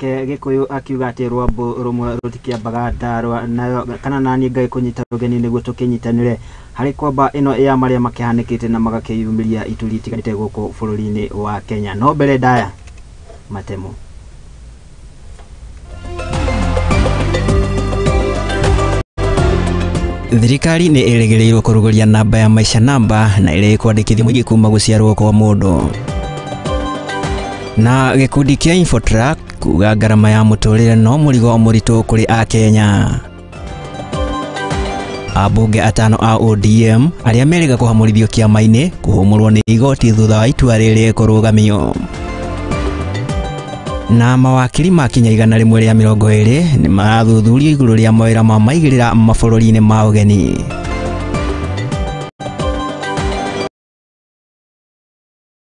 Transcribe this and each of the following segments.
Nake Gĩkũyũ akiuga atĩ rwambũ rũmwe rũtikĩambaga ndarwa nayo kana naniĩ ngagĩkũnyita ũgeni nĩguo tũkĩnyitanĩre harĩ kwamba ĩno ya marĩa makĩhanĩkĩte na magakĩyumĩria ituri itiganĩte gũkũ bũrũri-inĩ wa Kenya. No mbere ndaya matemo. Thirikari nĩ ĩrĩgĩrĩirwo kũrũgũria namba ya Maisha Namba na ĩrĩa ĩkwandĩkithia mũingĩ kuma gũciarwo kwa mũndũ. Na gĩkundi kĩa Infotrack kuga ngarama ya mũtũrĩre no mũrigo mũritũ kũrĩ Akenya. Ambunge atano a ODM arĩa merĩga kũhamũrithio kĩama-inĩ kũhũmũrwo nĩ igoti thutha wa itua rĩrĩ kũrũgamio. Na mawakiri makinya 120 nĩ marathuthurio igũrũ rĩa mawĩra ma maigĩrĩra mabũrũri-inĩ ma ũgeni.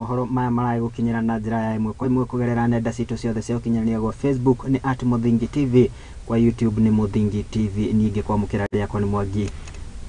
Mohoro maya maragũkinyĩra na njĩra ya ĩmwe kwa ĩmwe kũgerera nenda citũ ciothe cia ũkinyanĩria gwa Facebook nĩ @Mũthingi TV, kwa YouTube nĩ Mũthingi TV, ningĩ kwamũkĩra rĩakwa nĩ Mwangi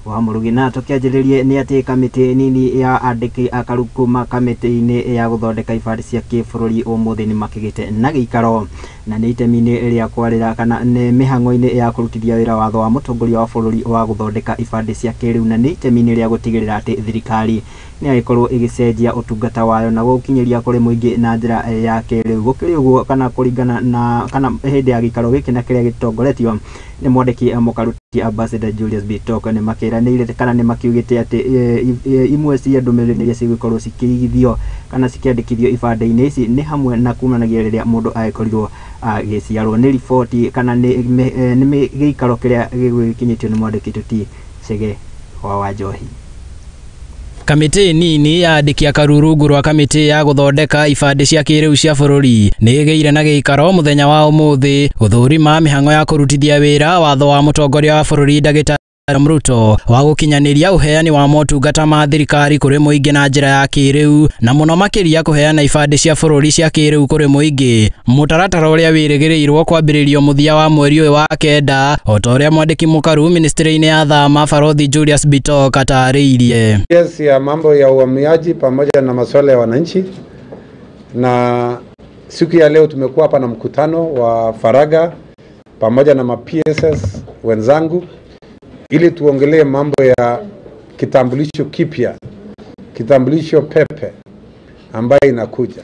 wa Mũrugi. Na tũkĩanjĩrĩrie nĩ atĩ kamĩtĩ nini ya andĩki a karu kuma kamĩtĩ-inĩ ya gũthondeka ibandĩ cia kĩbũrũri ũmũthĩ nĩ makĩgĩte na gĩikaro na nĩ itemi-inĩ rĩa kwarĩra kana nĩ mĩhang'o-inĩ ya kũrutithia wĩra watho wa mũtongoria wa bũrũri wa gũthondeka ibandĩ cia kĩrĩu na nĩ itemi-inĩ rĩa gũtigĩrĩra atĩ thirikari nĩ yagĩkorwo ĩgĩcenjia ũtungata wayo na gũkinyĩria kũrĩ mũingĩ na njĩra ya kĩrĩu. Gũkĩrĩ ũguo kana kũringana na kana hĩndĩ ya gĩikaro gĩkĩ na kĩrĩa gĩtongoretio nĩ mwandĩki mũkaruti Ambassador Julius Bitok nĩ makĩranĩire kana nĩ makiugĩte atĩ imwe cia ndũmĩrĩri iria cigũkorwo cikĩigithio kana cikĩandĩkithio ibandĩ-inĩ ici nĩ hamwe na kumanagia rĩrĩa mũndũ agĩkorirwo agĩciarwo. Nĩ riboti kana nĩ gĩikaro kĩrĩa gĩgũgĩkinyĩtio nĩ mwandĩki Tuti Chege wa Wanjohi. Kamĩtĩ nini ya andĩki a karu rungu rwa kamĩtĩ ya gũthondeka ibandĩ cia kĩrĩu cia bũrũri nĩ ĩgĩire na gĩikaro mũthenya wa ũmũthĩ gũthũrima mĩhang'o ya kũrutithia wĩra watho wa mũtongoria wa bũrũri Ndagĩtarĩ Ruto wa gũkinyanĩria ũheani wa motungata ma thirikari kũrĩ mũingĩ na njĩra ya kĩrĩu na mũno makĩria kũheana ibandĩ cia bũrũri cia kĩrĩu kũrĩ mũingĩ, mũtaratara ũrĩa wĩrĩgĩrĩirwo kwambĩrĩrio mũthia wa mweri ũyũ wa kenda o ta ũrĩa mwandĩki mũkaru ministry-inĩ ya thama Barothi Julius Bitok atarĩirie. Yes, ya mambo ya uhamiaji pamoja na masuala ya wananchi, na siku ya leo tumekuwa hapa na mkutano wa faraga pamoja na ma PSS wenzangu ili tuongelee mambo ya kitambulisho kipya, kitambulisho pepe ambayo inakuja.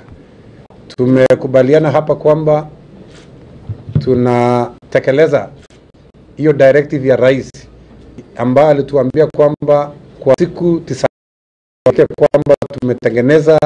Tumekubaliana hapa kwamba tunatekeleza hiyo directive ya rais ambayo alituambia kwamba kwa siku 9 kwamba tumetengeneza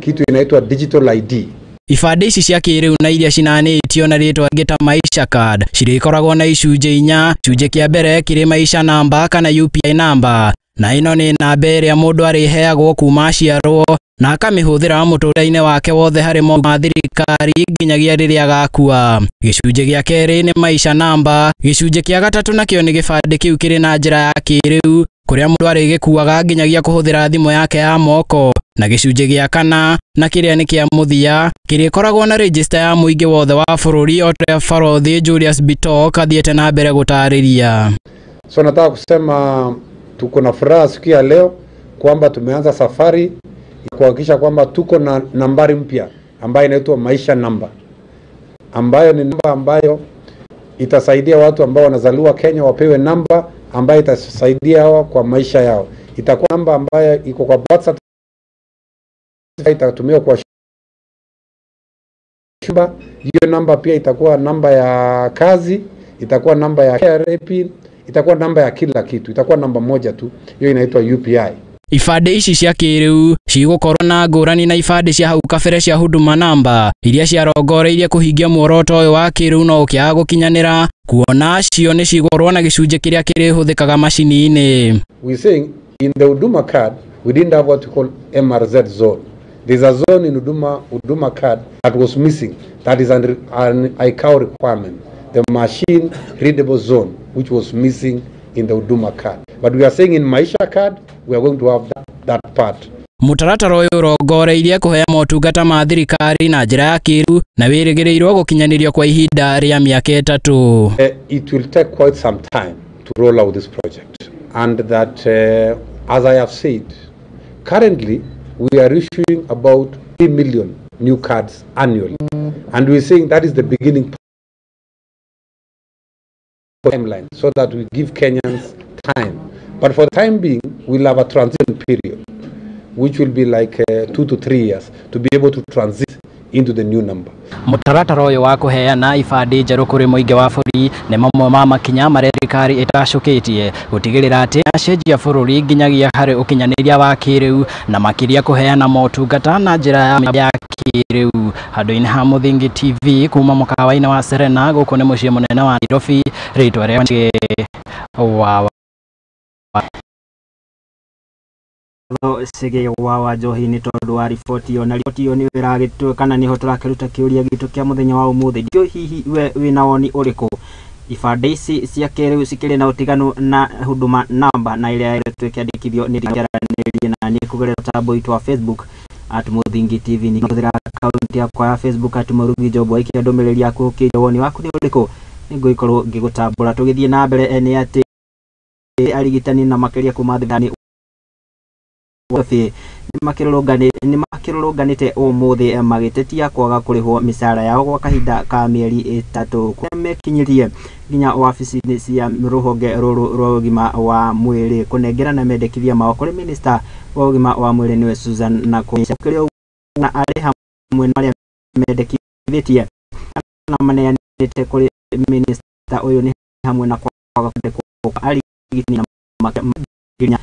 kitu inaitwa digital ID. Ibandĩ ici cia kĩrĩu na iria cinanĩtio na rĩtwa rĩngĩ ta Maisha Card cirĩkoragwo na icunjĩ inya. Gĩcunjĩ kĩa mbere kĩrĩ Maisha Namba kana UPI namba, na ĩno nĩ namba ĩrĩa mũndũ arĩheagwo kuma aciarwo na akamĩhũthĩra mũtũrĩre-inĩ wake wothe harĩ maũndũ ma thirikari nginyagia rĩrĩa agakua. Gĩcunjĩ gĩa kerĩ nĩ Maisha Namba. Gĩcunjĩ kĩa gatatũ nakĩo nĩ gĩbandĩ kĩu kĩrĩ na njĩra ya kĩrĩu kũrĩa mũndũ arĩgĩkuaga nginyagia kũhũthĩra thimũ yake ya moko, na gĩcunjĩ gĩa kana na kĩrĩa nĩ kĩa mũthia kĩrĩkoragwo na register ya mũingĩ wothe wa bũrũri o ta ũrĩa Barothi Julius Bitok athiĩte na mbere gũtarĩria. So nataka kusema tuko na furaha siku ya leo kwamba tumeanza safari kuhakikisha kwamba tuko na nambari mpya ambayo inaitwa Maisha Namba, ambayo ni namba ambayo itasaidia watu ambao wanazaliwa Kenya wapewe namba ambayo itasaidia hao kwa maisha yao. Itakuwa namba ambayo iko kwa birth certificate, itatumiwa kwa shamba. Hiyo namba pia itakuwa namba ya kazi, itakuwa namba ya KRA PIN, itakuwa namba ya kila kitu, itakuwa namba moja tu. Hiyo inaitwa UPI. Ibandĩ ici cia kĩrĩu cigũkorwo na ngũrani na ibandĩ cia hau kabere cia Huduma Namba iria ciarongoreirie kũhingia muoroto ũyũ wa kĩrĩu no ũkĩaga gũkinyanĩra, kuona cio nĩ cigũkorwo na gĩcunjĩ kĩrĩa kĩrĩhũthĩkaga macini-inĩ. We saying in the Huduma card we didn't have what we call MRZ zone. There's a zone in Huduma card that was missing. That is an ICAO requirement, the machine readable zone which was missing in the Huduma card. But we are saying in Maisha card we are going to have that part. Mũtaratara ũyũ ũrongoreirie kũhea motungata ma thirikari na njĩra ya kĩrĩu na wĩrĩgĩrĩirwo gũkinyanĩrio kwa ihinda rĩa mĩaka 3. It will take quite some time to roll out this project, and that as I have said, currently we are issuing about 3 million new cards annually, and we're saying that is the beginning timeline so that we give Kenyans time. But for the time being, we'll have a transition period, which will be like 2 to 3 years to be able to transit into the new number. Mũtaratara ũyũ wa kũheana ibandĩ njerũ kũrĩ mũingĩ wa bũrũri nĩ mamwe ma makinya marĩa thirikari ĩtacũkĩtie gũtigĩrĩra atĩ acenjia bũrũri nginyagia harĩ ũkinyanĩria wa kĩrĩu na makĩria kũheana motungata na njĩra ya kĩrĩu. Handũ-inĩ ha Mũthingi TV kuma mũkawa-inĩ wa Serena gũkũ nĩ mũciĩ mũnene wa Nairobi, rĩtwa rĩa wa Cege wa Njohi nĩ tondũ wa riboti ĩyo, na riboti ĩyo nĩ ĩragĩtwo kana nĩho tũrakĩruta kĩũria gitũ kĩa mũthenya wa ũmũthĩ. Ndiũĩ hihi we wĩna woni ũrĩkũ? Ibandĩ ici cia kĩrĩu cikĩrĩ na ũtiganu na Huduma Namba na ĩrĩa ĩretwo ĩkĩandĩkithio nĩ kĩaranĩrie na niĩ kũgerera mũtambo witũ wa Facebook at Mũthingi TV. Ningĩ hũthĩra akaunti yakwa ya Facebook at Mũrugi Job waikia ndũmĩrĩri yaku ũkĩnjĩra woni waku nĩ ũrĩkũ, nĩngũgĩkorwo ngĩgũtambũra. Tũgĩthiĩ na mbere nĩ atĩ arigitani na makĩria kuma thibitarĩ nĩ makĩrũrũnganĩte ũmũthĩ magĩtetia kwaga kũrĩhwo mĩcara yao gwa kahinda ka mĩeri 3 kũrĩa mekinyirie nginya wabici-inĩ cia rũhonge rũrũ rwa ũgima wa mwĩrĩ kũnengerana mendekithia mao kũrĩ minista wa ũgima wa mwĩrĩ nĩwe Susan Nakhumicha. Kũrĩ na arĩ hamwe na arĩa mendekithĩtie na maneanĩte kũrĩ minista ũyũ nĩ hamwe na kwaga kwandĩkwo kwa arigitani na makĩria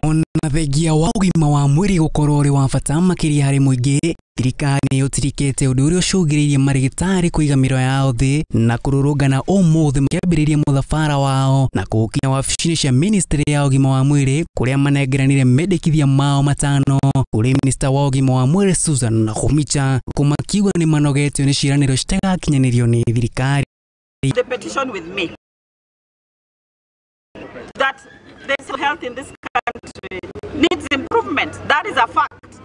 Ona thengia wa ũgima wa mwĩrĩ gũkorwo ũrĩ wa bata makĩria harĩ mũingĩ, thirikari nĩ ũtirikĩte ũndũ ũrĩa ũcũngĩrĩirie marĩgĩtarĩ kũiga mĩro yao thĩ na kũrũrũngana ũmũthĩ makĩambĩrĩria mũthabara wao na kũũkinya wabici-inĩ cia ministry ya ũgima wa mwĩrĩ kũrĩa manengeranire mendekithia mao matano kũrĩ minista wa ũgima wa mwĩrĩ Susan Nakhumicha, kũmakiuga nĩ manogetio nĩ ciĩranĩro citagakinyanĩrio nĩ thirikari. The petition with me that the health in this country needs improvement. That is a fact.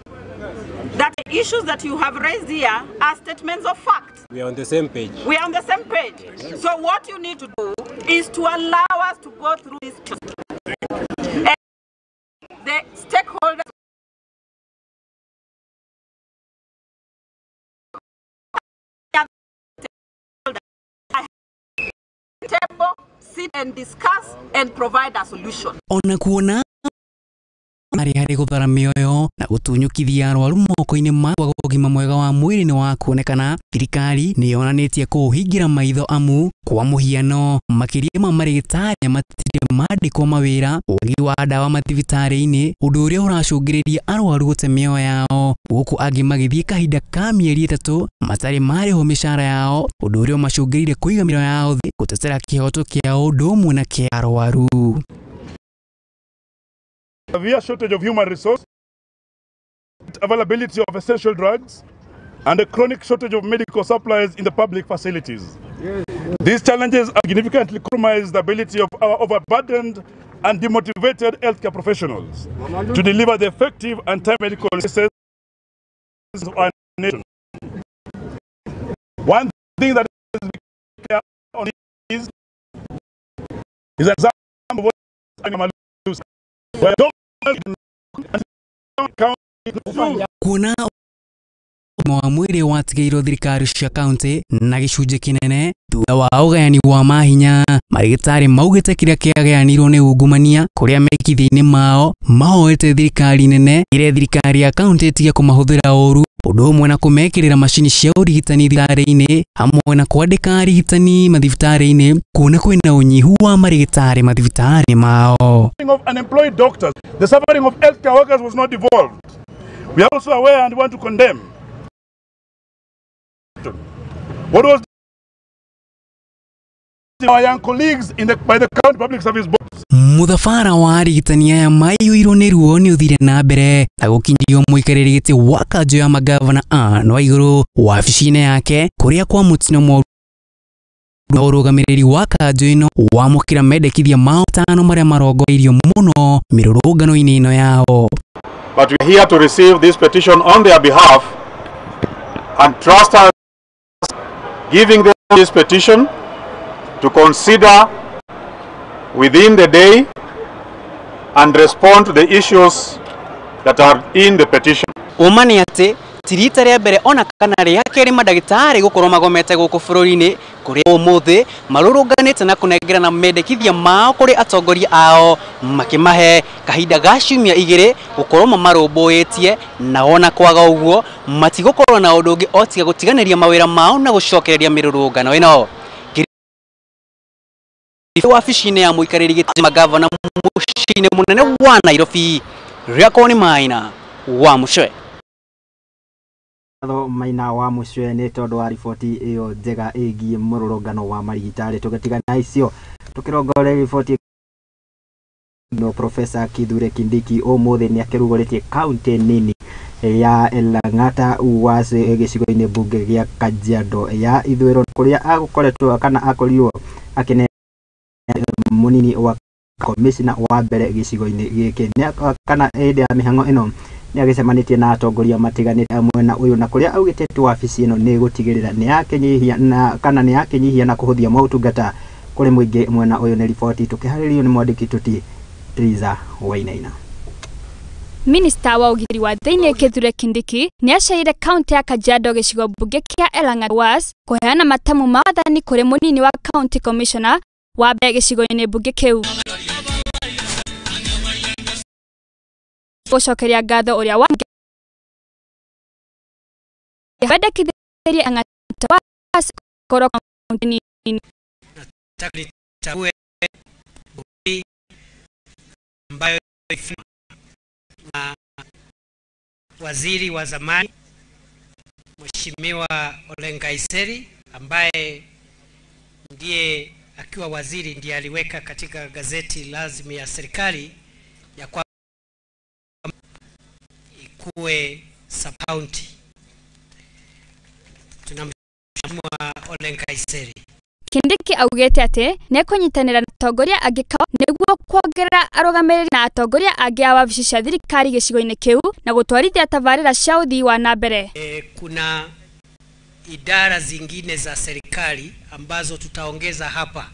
That the issues that you have raised here are statements of fact. We are on the same page. We are on the same page. Yes. So what you need to do is to allow us to go through this. And the stakeholders table, sit and discuss and provide a solution. Ona kuona arĩ harĩ gũthara mĩoyo na gũtunyũkithia arwaru moko-inĩ ma kwaga ũgima mwega wa mwĩrĩ nĩ wa kuonekana, thirikari nĩ yonanĩtie kũũhingĩra maitho amu kwa mũhiano makĩria ma marĩgĩtarĩ matirĩ mandĩkwo mawĩra, wagi wa ndawa mathibitarĩ-inĩ, ũndũ ũrĩa ũracũngĩrĩria arwaru gũte mĩoyo yao, gũkũ angĩ magĩthiĩ kahinda ka mĩeri 3 matarĩ marĩhwo mĩcara yao, ũndũ ũrĩa ũmacũngĩrĩire kũiga mĩoyo yao thĩ gũtetera kĩhoto kĩao ũndũ ũmwe na kĩa arwaru. Severe shortage of human resource, availability of essential drugs, and a chronic shortage of medical supplies in the public facilities. These challenges significantly compromise the ability of our overburdened and demotivated healthcare professionals to deliver the effective and timely medical services to our nation. One thing that is clear on this is an example of what Kuona wa mwĩrĩ watigĩirwo thirikari cia kaunti na gĩcunjĩ kĩnene thutha wa ũgayani wa mahinya, marĩgĩtarĩ maugĩte kĩrĩa kĩagayanirwo nĩ ungumania kũrĩa mekithia-inĩ mao mahoete thirikari nene ĩre thirikari ya kaunti ĩtige kũmahũthĩra ũru, ũndũ ũmwe na kũmekĩrĩra macini cia ũrigitani thibitarĩ-inĩ hamwe na kwandĩka arigitani mathibitarĩ-inĩ kuona kwĩna ũnyihu wa marĩgĩtarĩ mathibitarĩ mao. Of unemployed doctors, the suffering of healthcare workers was not devolved. We are also aware and want to condemn what was our young colleagues in the, by the county public service boards. Muthabara wa arigitani aya maiyũirwo nĩ ruo nĩ ũthire na mbere na gũkinyĩrio mũikarĩri gĩtĩ wa kanjũ ya magavana Anne Waigũrũ wabici-inĩ yake kũrĩa kwa mũtino moru na ũrũgamĩrĩri wa kanjũ ĩno wamũkĩra mendekithia mao matano marĩa marongoreirio mũno mĩrũrũngano-inĩ ĩno yao. But we are here to receive this petition on their behalf and trust us giving them this petition to consider within the day and respond to the issues that are in the petition. Ũma nĩ atĩ ti rita rĩa mbere ona kana rĩa kerĩ mandagĩtarĩ gũkorwo magomete gũkũ bũrũri-inĩ kũrĩa ũmũthĩ marũrũnganĩte na kũnengerana mendekithia mao kũrĩ atongoria ao makĩmahe kahinda ga ciumia igĩrĩ gũkorwo mamarũmbũĩtie na ona kwaga ũguo matigũkorwo na ũndũ ũngĩ o tiga gũtiganĩria mawĩra mao na gũcokereria mĩrũrũngano ĩno. Wabici-inĩ ya mũikarĩri gĩtĩ magavana mũciĩ-inĩ mũnene wa Nairobi, rĩakwa nĩ Maina wa Mũcwe. Ngatho Maina wa Mũcwe nĩ tondũ wa riboti ĩyo njega ĩgiĩ mũrũrũngano wa marigitari. Tũgĩtigana icio tũkĩrongoreria riboti no Professor Kithure Kindiki ũmũthĩ nĩ akĩrugũrĩtie kaunti nini ya Lang'ata Uwasi gĩcigo-inĩ mbunge gĩa Kajiado ya ithũĩro kũrĩa agũkoretwo kana akorirwo akĩne munini wa commissioner wa mbere gĩcigo-inĩ gĩkĩ kana hĩndĩ ya mĩhang'o ĩno nĩ agĩcemanĩtie na atongoria matiganĩte mwena ũyũ na kũrĩa augĩte atĩ wabici ĩno nĩ gũtigĩrĩra nĩ yakĩnyihia na kana nĩ yakĩnyihia na kũhũthia motungata kũrĩ mũingĩ mwena ũyũ. Nĩ riboti tũkĩharĩrĩrio nĩ mwandĩki tuti Triza Wainaina. Minista wa ũgitĩri wa thĩinĩ Kithure Kindiki nĩ aceire kaunti ya Kajiado gĩcigo mbunge kĩa Elang'ata West kũheana matamu ma wathani kũrĩ mũnini wa county commissioner wa mbere gĩcigo-inĩ mbunge kĩu. Gũcokeria ngatho ũrĩa wa wendekithĩrie Lang'ata West gũkorwo kaunti nini. Nataka nitambue ambayo na waziri wa zamani Mheshimiwa Ole Nkaissery ambaye ndiye akiwa waziri ndiye aliweka katika gazeti lazima ya serikali ya kwamba ikuwe sub county. Tunamshukuru Ole Nkaissery. Kindiki augĩte atĩ nĩekũnyitanĩra na atongoria angĩ nĩguo kuongerera arũgamĩrĩri na atongoria angĩ a wabici cia thirikari gĩcigo-inĩ kĩu na gũtwarithia tabarĩra cia ũthii wa na mbere. Kuna idara zingine za serikali ambazo tutaongeza hapa,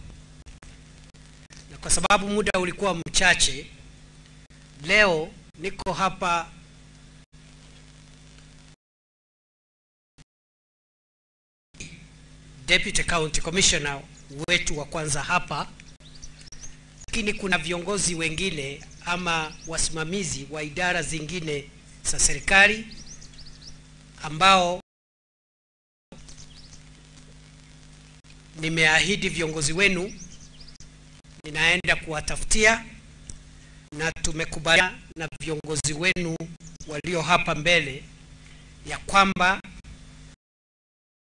na kwa sababu muda ulikuwa mchache, leo niko hapa Deputy County Commissioner wetu wa kwanza hapa, lakini kuna viongozi wengine ama wasimamizi wa idara zingine za serikali ambao nimeahidi viongozi wenu ninaenda kuwatafutia, na tumekubaliana na viongozi wenu walio hapa mbele ya kwamba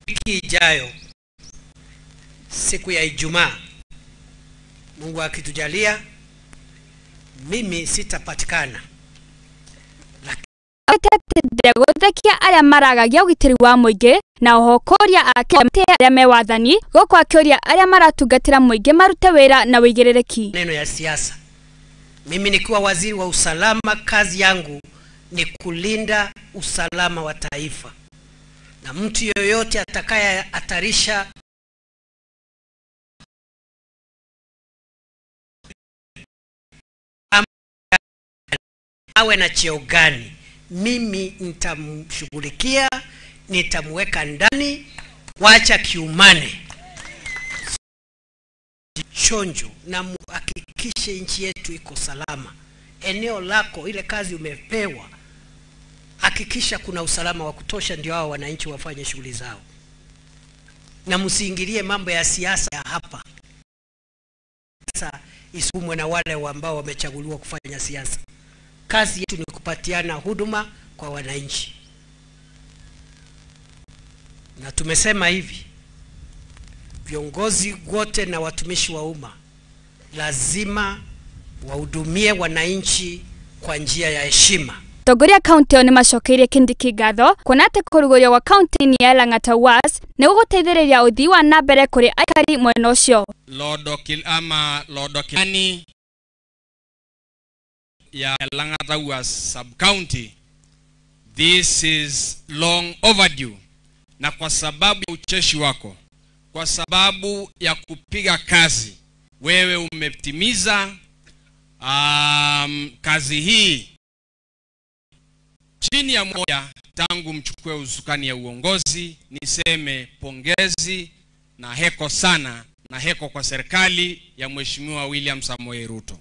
wiki ijayo siku ya Ijumaa, Mungu akitujalia, mimi sitapatikana. Gũthekia arĩa maragagia ũgitĩri wa mũingĩ na oho kũria arĩa me wathani gũkũ akĩũria arĩa maratungatĩra mũingĩ marute wĩra na ũigĩrĩrĩki. Neno ya siasa. Mimi nikiwa waziri wa usalama, kazi yangu ni kulinda usalama wa taifa, na mtu yoyote atakaye hatarisha awe na cheo gani, mimi nitamshughulikia, nitamweka ndani, wacha kiumane chonjo, na muhakikishe nchi yetu iko salama. Eneo lako, ile kazi umepewa, hakikisha kuna usalama wa kutosha, ndio hao wananchi wafanye shughuli zao, na msiingilie mambo ya siasa ya hapa. Sasa isukumwe na wale ambao wamechaguliwa kufanya siasa. Kazi yetu ni kupatiana huduma kwa wananchi. Na tumesema hivi, viongozi wote na watumishi wa umma lazima wahudumie wananchi kwa njia ya heshima. Atongoria kaunti ĩyo nĩmacokeirie Kindiki ngatho kuona atĩ kũrugũrio gwa kaunti ya Lang'ata West nĩ gũgũteithĩrĩria ũthii wa na mbere kũrĩ aikari mwena ũcio. Lodokilani ya Lang'ata West sub-county, this is long overdue. Na kwa sababu ya ucheshi wako, kwa sababu ya kupiga kazi, wewe umetimiza kazi hii. Chini ya moja tangu mchukue usukani ya uongozi, niseme pongezi na heko sana, na heko kwa serikali ya Mheshimiwa William Samoei Ruto.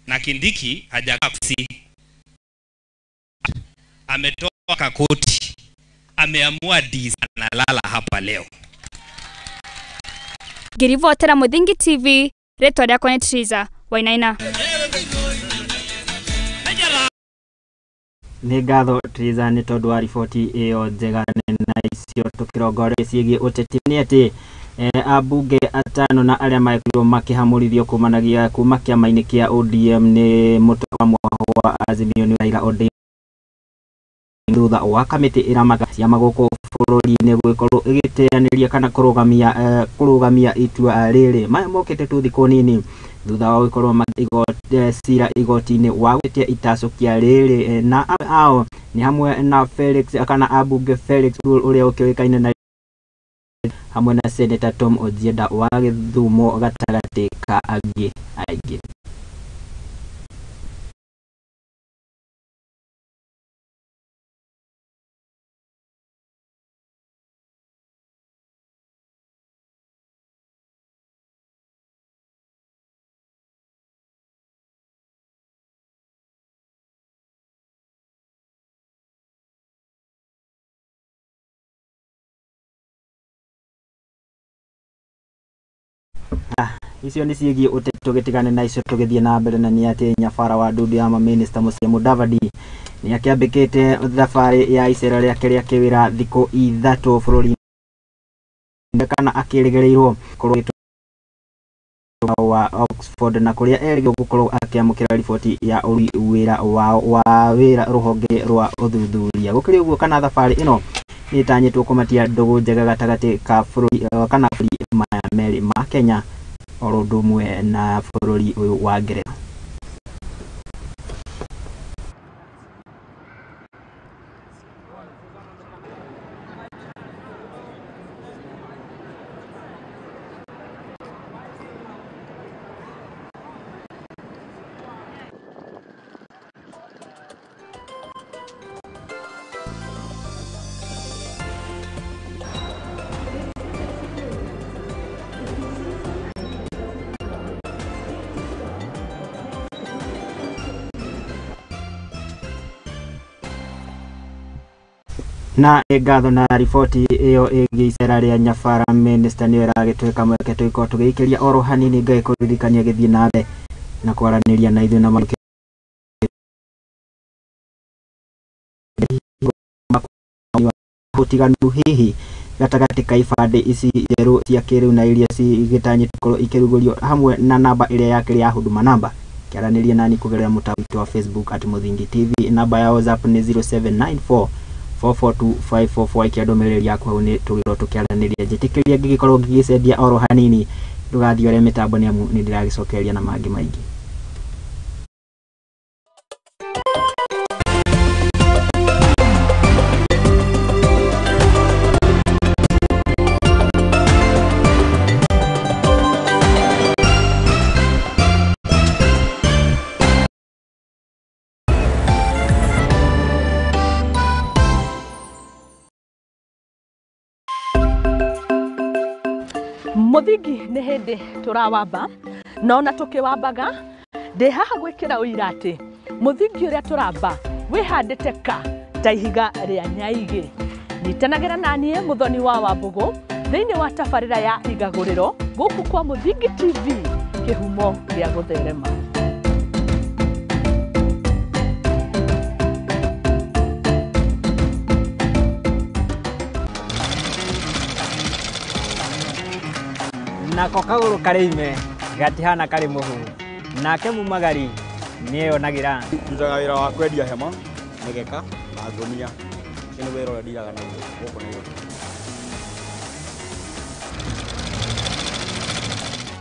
Na Kindiki hajakaa kusi, ametoka koti, ameamua analala hapa leo. Ngiribotera Muthingi TV, rĩtwa rĩakwa nĩ Triza Wainaina. Nĩ ngatho Triza nĩ tondũ wa riboti ĩyo njega na icio tũkĩrongoreria ciĩgiĩ ũteti nĩ atĩ ambunge atano na arĩa makorirwo makĩhamũrithio kumanagia kuma kĩama-inĩ kĩa ODM nĩ mũtwe wa mwahũ wa Azimio nĩ Raila Odinga thutha wa kamĩtĩ ĩramaga ciama gũkũ bũrũri-inĩ gwĩkorwo ĩgĩteanĩria kana kũrũgamia itua rĩrĩ. Maya mokĩte tu thikũ nini thutha wa gũkorwo cira igoti-inĩ wa gwĩtia itacũkia rĩrĩ, na ao nĩ hamwe na Felix kana ambunge Felix ũrĩa ũkĩũĩkaine na hamwe na Senator Tom Ojienda wa Gĩthumo gatagatĩ ka angĩ aingĩ. Icio nĩ ciĩgiĩ ũteti tũgĩtigane na icio tũgĩthiĩ na mbere na nĩ atĩ nyabara wa ndundu ya mamĩnĩsta Musalia Mudavadi nĩ akĩambĩkĩte thabarĩ ya icera rĩake rĩa kĩwĩra thikũ ithatũ bũrũri-inĩ kana akĩrĩgĩrĩirwo kũrũa wa Oxford na kũrĩa erĩgĩrĩirwo gũkorwo akĩamũkĩra riboti ya ũrui wĩra wao wa wĩra rũhonge rwa ũthuthuria. Gũkĩrĩ ũguo kana thabarĩ ĩno nĩ ĩtanyĩtwo kũmatia ndũgũ njega gatagatĩ ka bũrũri kana bũrũri maya merĩ ma Kenya oro ũndũ ũmwe na bũrũri ũyũ wa Ngeretha. Na ngatho na riboti ĩyo ĩgiĩ icera rĩa nyabara minister nĩyo ĩragĩtuĩka mweke tũgĩkorwo tũgĩikĩria oro hanini Ngai kũririkania gĩthiĩ na mbere na kwaranĩria na ithuĩ na ũtiganu hihi gatagatĩ ka ibandĩ ici njerũ cia kĩrĩu na iria cigĩtanyĩtwo gũkorwo ikĩrugũrio hamwe na namba ĩrĩa yakĩrĩ ya Huduma Namba. Kĩaranĩria nani kũgerera mũtambo witũ wa Facebook at Muthingi TV. Namba ya WhatsApp nĩ 0794 442544. Ikia ndũmĩrĩri yaku hau nĩ tũgĩkorwo tũkĩaranĩria. Njĩtĩkĩria ngĩgĩkorwo ngĩgĩcenjia oro hanini ndũgathiĩ ũrĩa mĩtambo nĩ amu nĩ ndĩragĩcokereria na mangĩ maingĩ. Muthingi nĩ hĩndĩ tũrawamba no na tũkĩwambaga ndĩ haha gwĩkĩra ũira atĩ mũthingi ũrĩa tũramba wĩhandĩte ka ta ihiga rĩa nyaigĩ. Nyitanagĩra na niĩ Mũthoni wa Wambũgũ thĩinĩ wa tabarĩra ya Igagũrĩro gũkũ kwa Muthingi TV, kĩhumo gĩa gũtherema. Nako kagũrũ karĩ ime gatihana karĩ mũhu nake mumagari nĩeyonagĩra. Ndutaga wĩra wa kwendia hema, mĩgeka na ngũnia. Ũcio nĩ wĩra ũrĩa ndiraga naguo gũkũ Nairobi.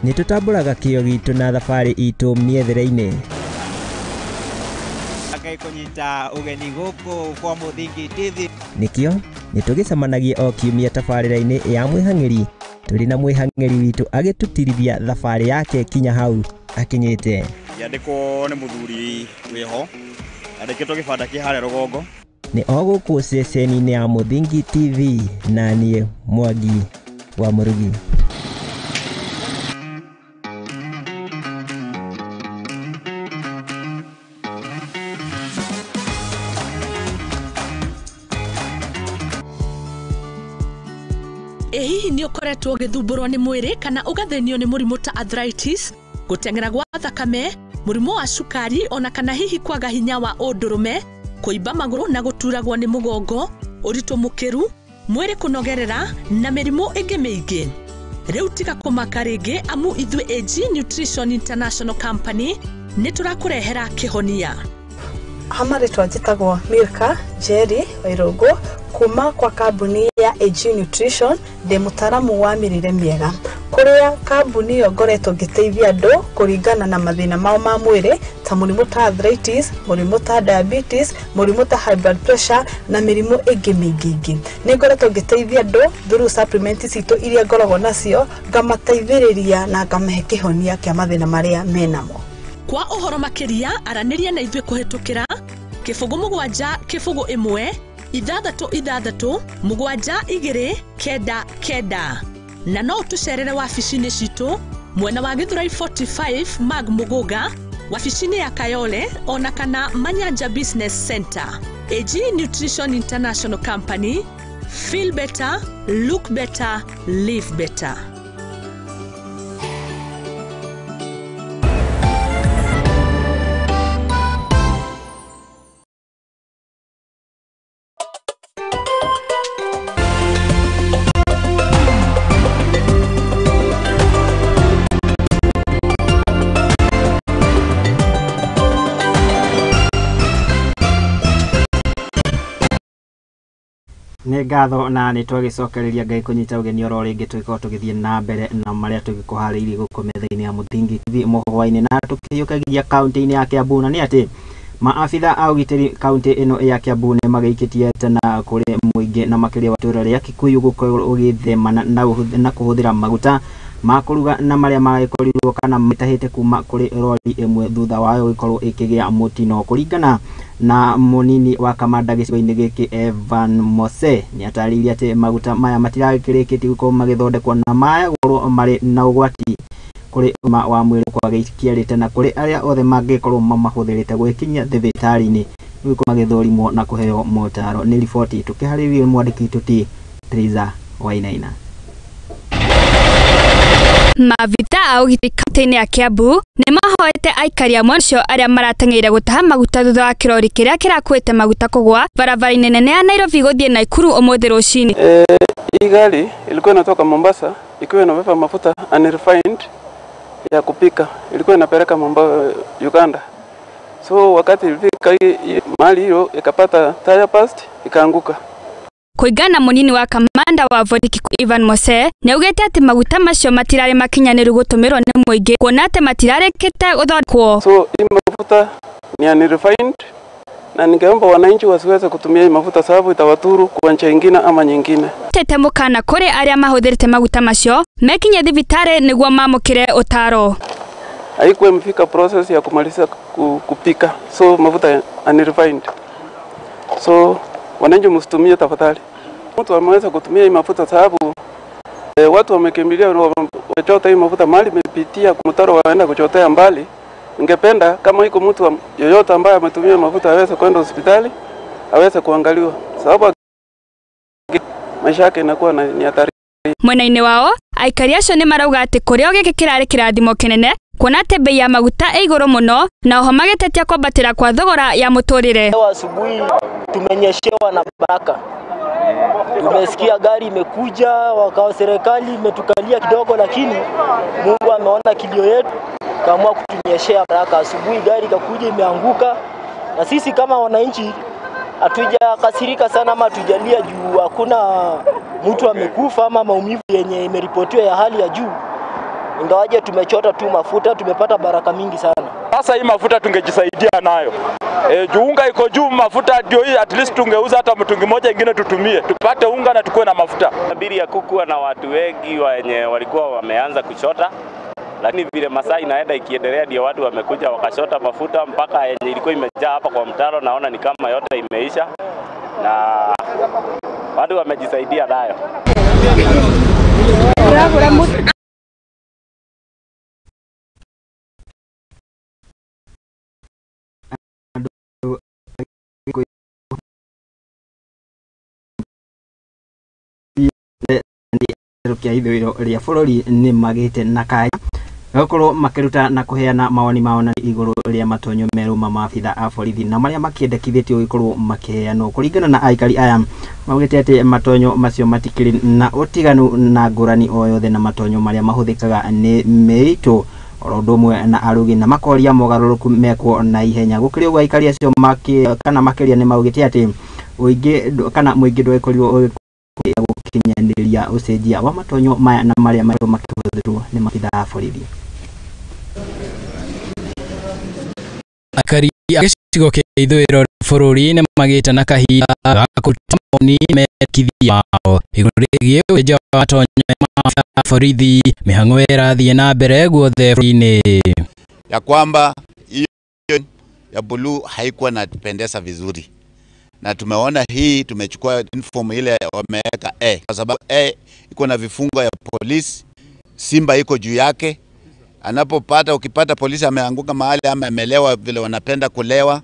Nĩ tũtambũraga kĩo gitũ na thabarĩ itũ mĩethere-inĩ. Ngai kũnyita ũgeni gũkũ kwa Muthingi TV. Nĩkĩo nĩ tũgĩcemanagia o kiumia tabarĩra-inĩ ya mwĩhang'ĩri tũrĩ na mwĩhang'ĩri witũ agĩtũtirithia thabarĩ yake kinya hau akinyĩte. Ngĩandĩkwo nĩ mũthuri wĩho, andĩkĩtwo gĩbanda kĩ harĩa rũgongo. Nĩ o gũkũ ceceni-inĩ ya Mũthingi TV na niĩ Mwangi wa Mũrugi. Ĩ hihi nĩ ũkoretwo ũgĩthumbũrwo nĩ mwĩrĩ kana ũgathĩnio nĩ mũrimũ ta arthritis, gũteng'era gwa thakame, mũrimũ wa cukari ona kana hihi kwaga hinya wa ũndũrũme, kũimba magũrũ na gũturagwo nĩ mũgongo, ũritũ mũkĩru, mwĩrĩ kũnogerera na mĩrimũ ĩngĩ mĩingĩ. Rĩu tiga kũmaka rĩngĩ amu ithuĩ AG Nutrition International Company nĩ tũrakũrehera kĩhonia. Hamarĩtwa njĩtagwo Milka Jerry Wairũngũ kuma kwa kambuni ya AG Nutrition, ndĩ mũtaaramu wa mĩrĩre mĩega kũrĩa kambuni ĩyo ngoretwo ngĩteithia andũ kũringana na mathĩna mao ma mwĩrĩ ta mũrimũ ta arthritis, mũrimũ ta diabetes, mũrimũ ta high blood pressure na mĩrimũ ĩngĩ mĩingĩ ĩngĩ. Nĩ ngoretwo ngĩteithia andũ through supplement citũ iria ngoragwo nacio, ngamateithĩrĩria na ngamahe kĩhonia kĩa mathĩna marĩa menamo. Kwa ũhoro makĩria aranĩria na ithuĩ kũhĩtũkĩra 07 01 6 6 7 2 9 9 na no ũtũcerere wabici-inĩ citũ mwena wa Githurai 45 Mag Muguga, wabici-inĩ ya Kayole ona kana Manyanja Business Center. AG Nutrition International Company, feel better, look better, live better. Nĩ ngatho na nĩ twagĩcokereria Ngai kũnyita ũgeni oro rĩngĩ tũgĩkorwo tũgĩthiĩ na mbere na marĩa tũgĩkũharĩirie gũkũ metha-inĩ ya Mũthingi TV mũhwa-inĩ na tũkĩhiũkagia kaunti-inĩ ya Kiambu na nĩ atĩ maabitha a ũgitĩri kaunti ĩno ya Kiambu nĩ magĩikĩtie tena kũrĩ mũingĩ na makĩria wa itũũra rĩa Kikuyu gũkorwo ũgĩthemana na kũhũthĩra maguta ma kũruga na marĩa maragĩkorirwo kana matahĩte kuma kũrĩ rori ĩmwe thutha wayo gũkorwo ĩkĩgĩa mũtino. Kũringana na mũnini wa kamanda gĩcigo-inĩ gĩkĩ Evan Mose nĩ atarĩirie atĩ maguta maya matiragĩkĩrĩkĩtie gũkorwo magĩthondekwo na maya gũkorwo marĩ na ũgwati kũrĩ ũgima wa mwĩrĩ kwagĩkiarĩte na kũrĩ arĩa othe mangĩkorwo mamahũthĩrĩte gwĩkinyia thibitarĩ-inĩ gũkorwo magĩthũrimwo na kũheo motaro. Nĩ riboti tũkĩharĩrĩirie mwandĩki witũ ti Teresa Wainaina. Maabitha a ũgitĩri kaunti-inĩ ya Kiambu nĩ mahoete aikari amwe acio arĩa marateng'eire gũtaha maguta thutha wa kĩrori kĩrĩa kĩrakuĩte maguta kũgwa barabara-inĩ nene ya Nairobi gũthiĩ Naikuru ũmũthĩ rũcinĩ. Hii gari ilikuwa inatoka Mombasa ikiwa inabeba mafuta unrefined ya kupika, ilikuwa inapeleka Uganda. So wakati ilifika mahali hiyo ikapata tire burst ikaanguka. Kũringana mũnini wa kamanda wa borithi Ivan Mose nĩaugĩte atĩ maguta macio matirarĩ makinyanĩru gũtũmĩrwo nĩ mũingĩ kuona atĩ matirarĩkĩte gũthondekwo. So hii mafuta ni unrefined na ningeomba wananchi wasiweze kutumia hii mafuta sababu itawadhuru kwa njia nyingine ama nyingine. Tete mũkana kũrĩ arĩa mahũthĩrĩte maguta macio mekinye thibitarĩ nĩguo mamũkĩre ũtaro. Haikuwa imefika process ya kumaliza kupika, so mafuta unrefined. So wananchi msitumie tafadhali. Mtu ameweza kutumia hii mafuta sababu watu wamekimbilia wachota hii mafuta mali imepitia mtaro waenda kuchotea mbali. Ningependa kama iko mtu yoyote ambaye ametumia mafuta aweze kwenda hospitali, aweze kuangaliwa sababu maisha yake inakuwa ni hatari. Mwena-inĩ wao aikari acio nĩ marauga atĩ kũrĩ o gĩkĩ kĩrarĩ kĩrathimo kĩnene kuona atĩ bei ya maguta ĩ igũrũ mũno na oho magĩtetia kwambatĩra kwa thogora ya mũtũrĩre. Leo asubuhi tumenyeshewa na baraka. Tumesikia gari imekuja, wakao serikali imetukalia kidogo, lakini Mungu ameona kilio yetu kaamua kutunyeshea baraka. Asubuhi gari ikakuja imeanguka, na sisi kama wananchi hatujakasirika sana ama hatujalia juu hakuna mtu amekufa ama maumivu yenye imeripotiwa ya hali ya juu. Ingawaje tumechota tu mafuta, tumepata baraka mingi sana. Sasa hii mafuta tungejisaidia nayo. Juu unga iko juu, mafuta ndio hii, at least tungeuza hata mtungi moja ingine tutumie, tupate unga na tukue na mafuta. Bili ya kukuwa na watu wengi wenye walikuwa wameanza kuchota, lakini vile masaa inaenda ikiendelea ndio watu wamekuja wakachota mafuta mpaka yenye ilikuwa imejaa hapa kwa mtaro, naona ni kama yote imeisha. na watu wamejisaidia nayo. Kĩa ithũĩro rĩa bũrũri nĩ magĩte na kanya gũkorwo makĩruta na kũheana mawoni mao na igũrũ rĩa matonyo merũ ma maabitha a borithi na marĩa makĩendekithĩtio gũkorwo makĩheanwo. Kũringana na aikari aya maugĩte atĩ matonyo macio matikĩrĩ na ũtiganu na ngũrani o yothe na matonyo marĩa mahũthĩkaga nĩ mĩitũ oro ũndũ ũmwe na arugi, na makoria mogarũrũku mekwo na ihenya. Gũkĩrĩ ũguo aikari acio kana makĩria nĩ maugĩte atĩ ũingĩ kana mũingĩ ndwagĩkorirwo gũkinyanĩria ũcenjia wa matonyo maya na marĩa makĩhũthĩrwo nĩ maabitha a borithi. Aikari a gĩcigo kĩa ithũĩro rĩa bũrũri nĩ magĩte na kahinda ga kũruta mawoni mendekithia mao igũrũ rĩgiĩ ũcenjia wa matonyo ma maabitha a borithi. Mĩhang'o ĩrathiĩ na mbere guothe bũrũri-inĩ ya kwamba hiyo ya buluu haikuwa inatupendeza vizuri, na tumeona hii tumechukua uniform ile wameweka A kwa sababu A iko na vifungo ya polisi, simba iko juu yake. Anapopata, ukipata polisi ameanguka mahali ama amelewa vile wanapenda kulewa,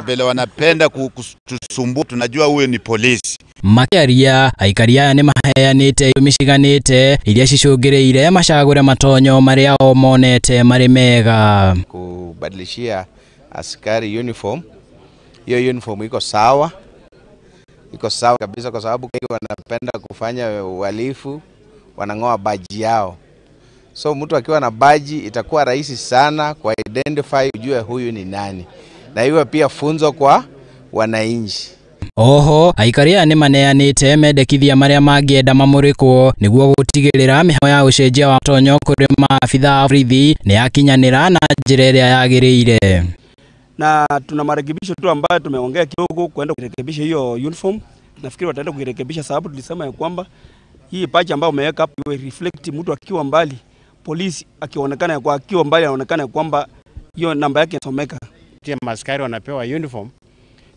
vile wanapenda kutusumbua, tunajua huyo ni polisi. Makĩaria aikari aya nĩ maheanĩte itũmi ciganĩte iria cicũngĩrĩirie macagũre matonyo marĩa o monete marĩ mega. Kubadilishia askari uniform, hiyo uniform iko sawa, iko sawa kabisa, kwa sababu wanapenda kufanya uhalifu, wanang'oa baji yao. So mtu akiwa na baji itakuwa rahisi sana kwa identify, ujue huyu ni nani, na iwe pia funzo kwa wananchi. Oho aikari aya nĩ maneanĩte mendekithia marĩa mangĩenda mamũrĩkwo nĩguo gũtigĩrĩra mĩhang'o ya ũcenjia wa matonyo kũrĩ maabitha a borithi nĩ yakinyanĩra na njĩra ĩrĩa yagĩrĩire. Na tuna marekebisho tu ambayo tumeongea kidogo kwenda kurekebisha hiyo uniform. Nafikiri wataenda kuirekebisha, sababu tulisema ya kwamba hii patch ambayo umeweka hapo iwe reflect, mtu akiwa mbali, polisi akionekana kwa akiwa mbali anaonekana kwamba hiyo namba yake inasomeka. Askari wanapewa uniform,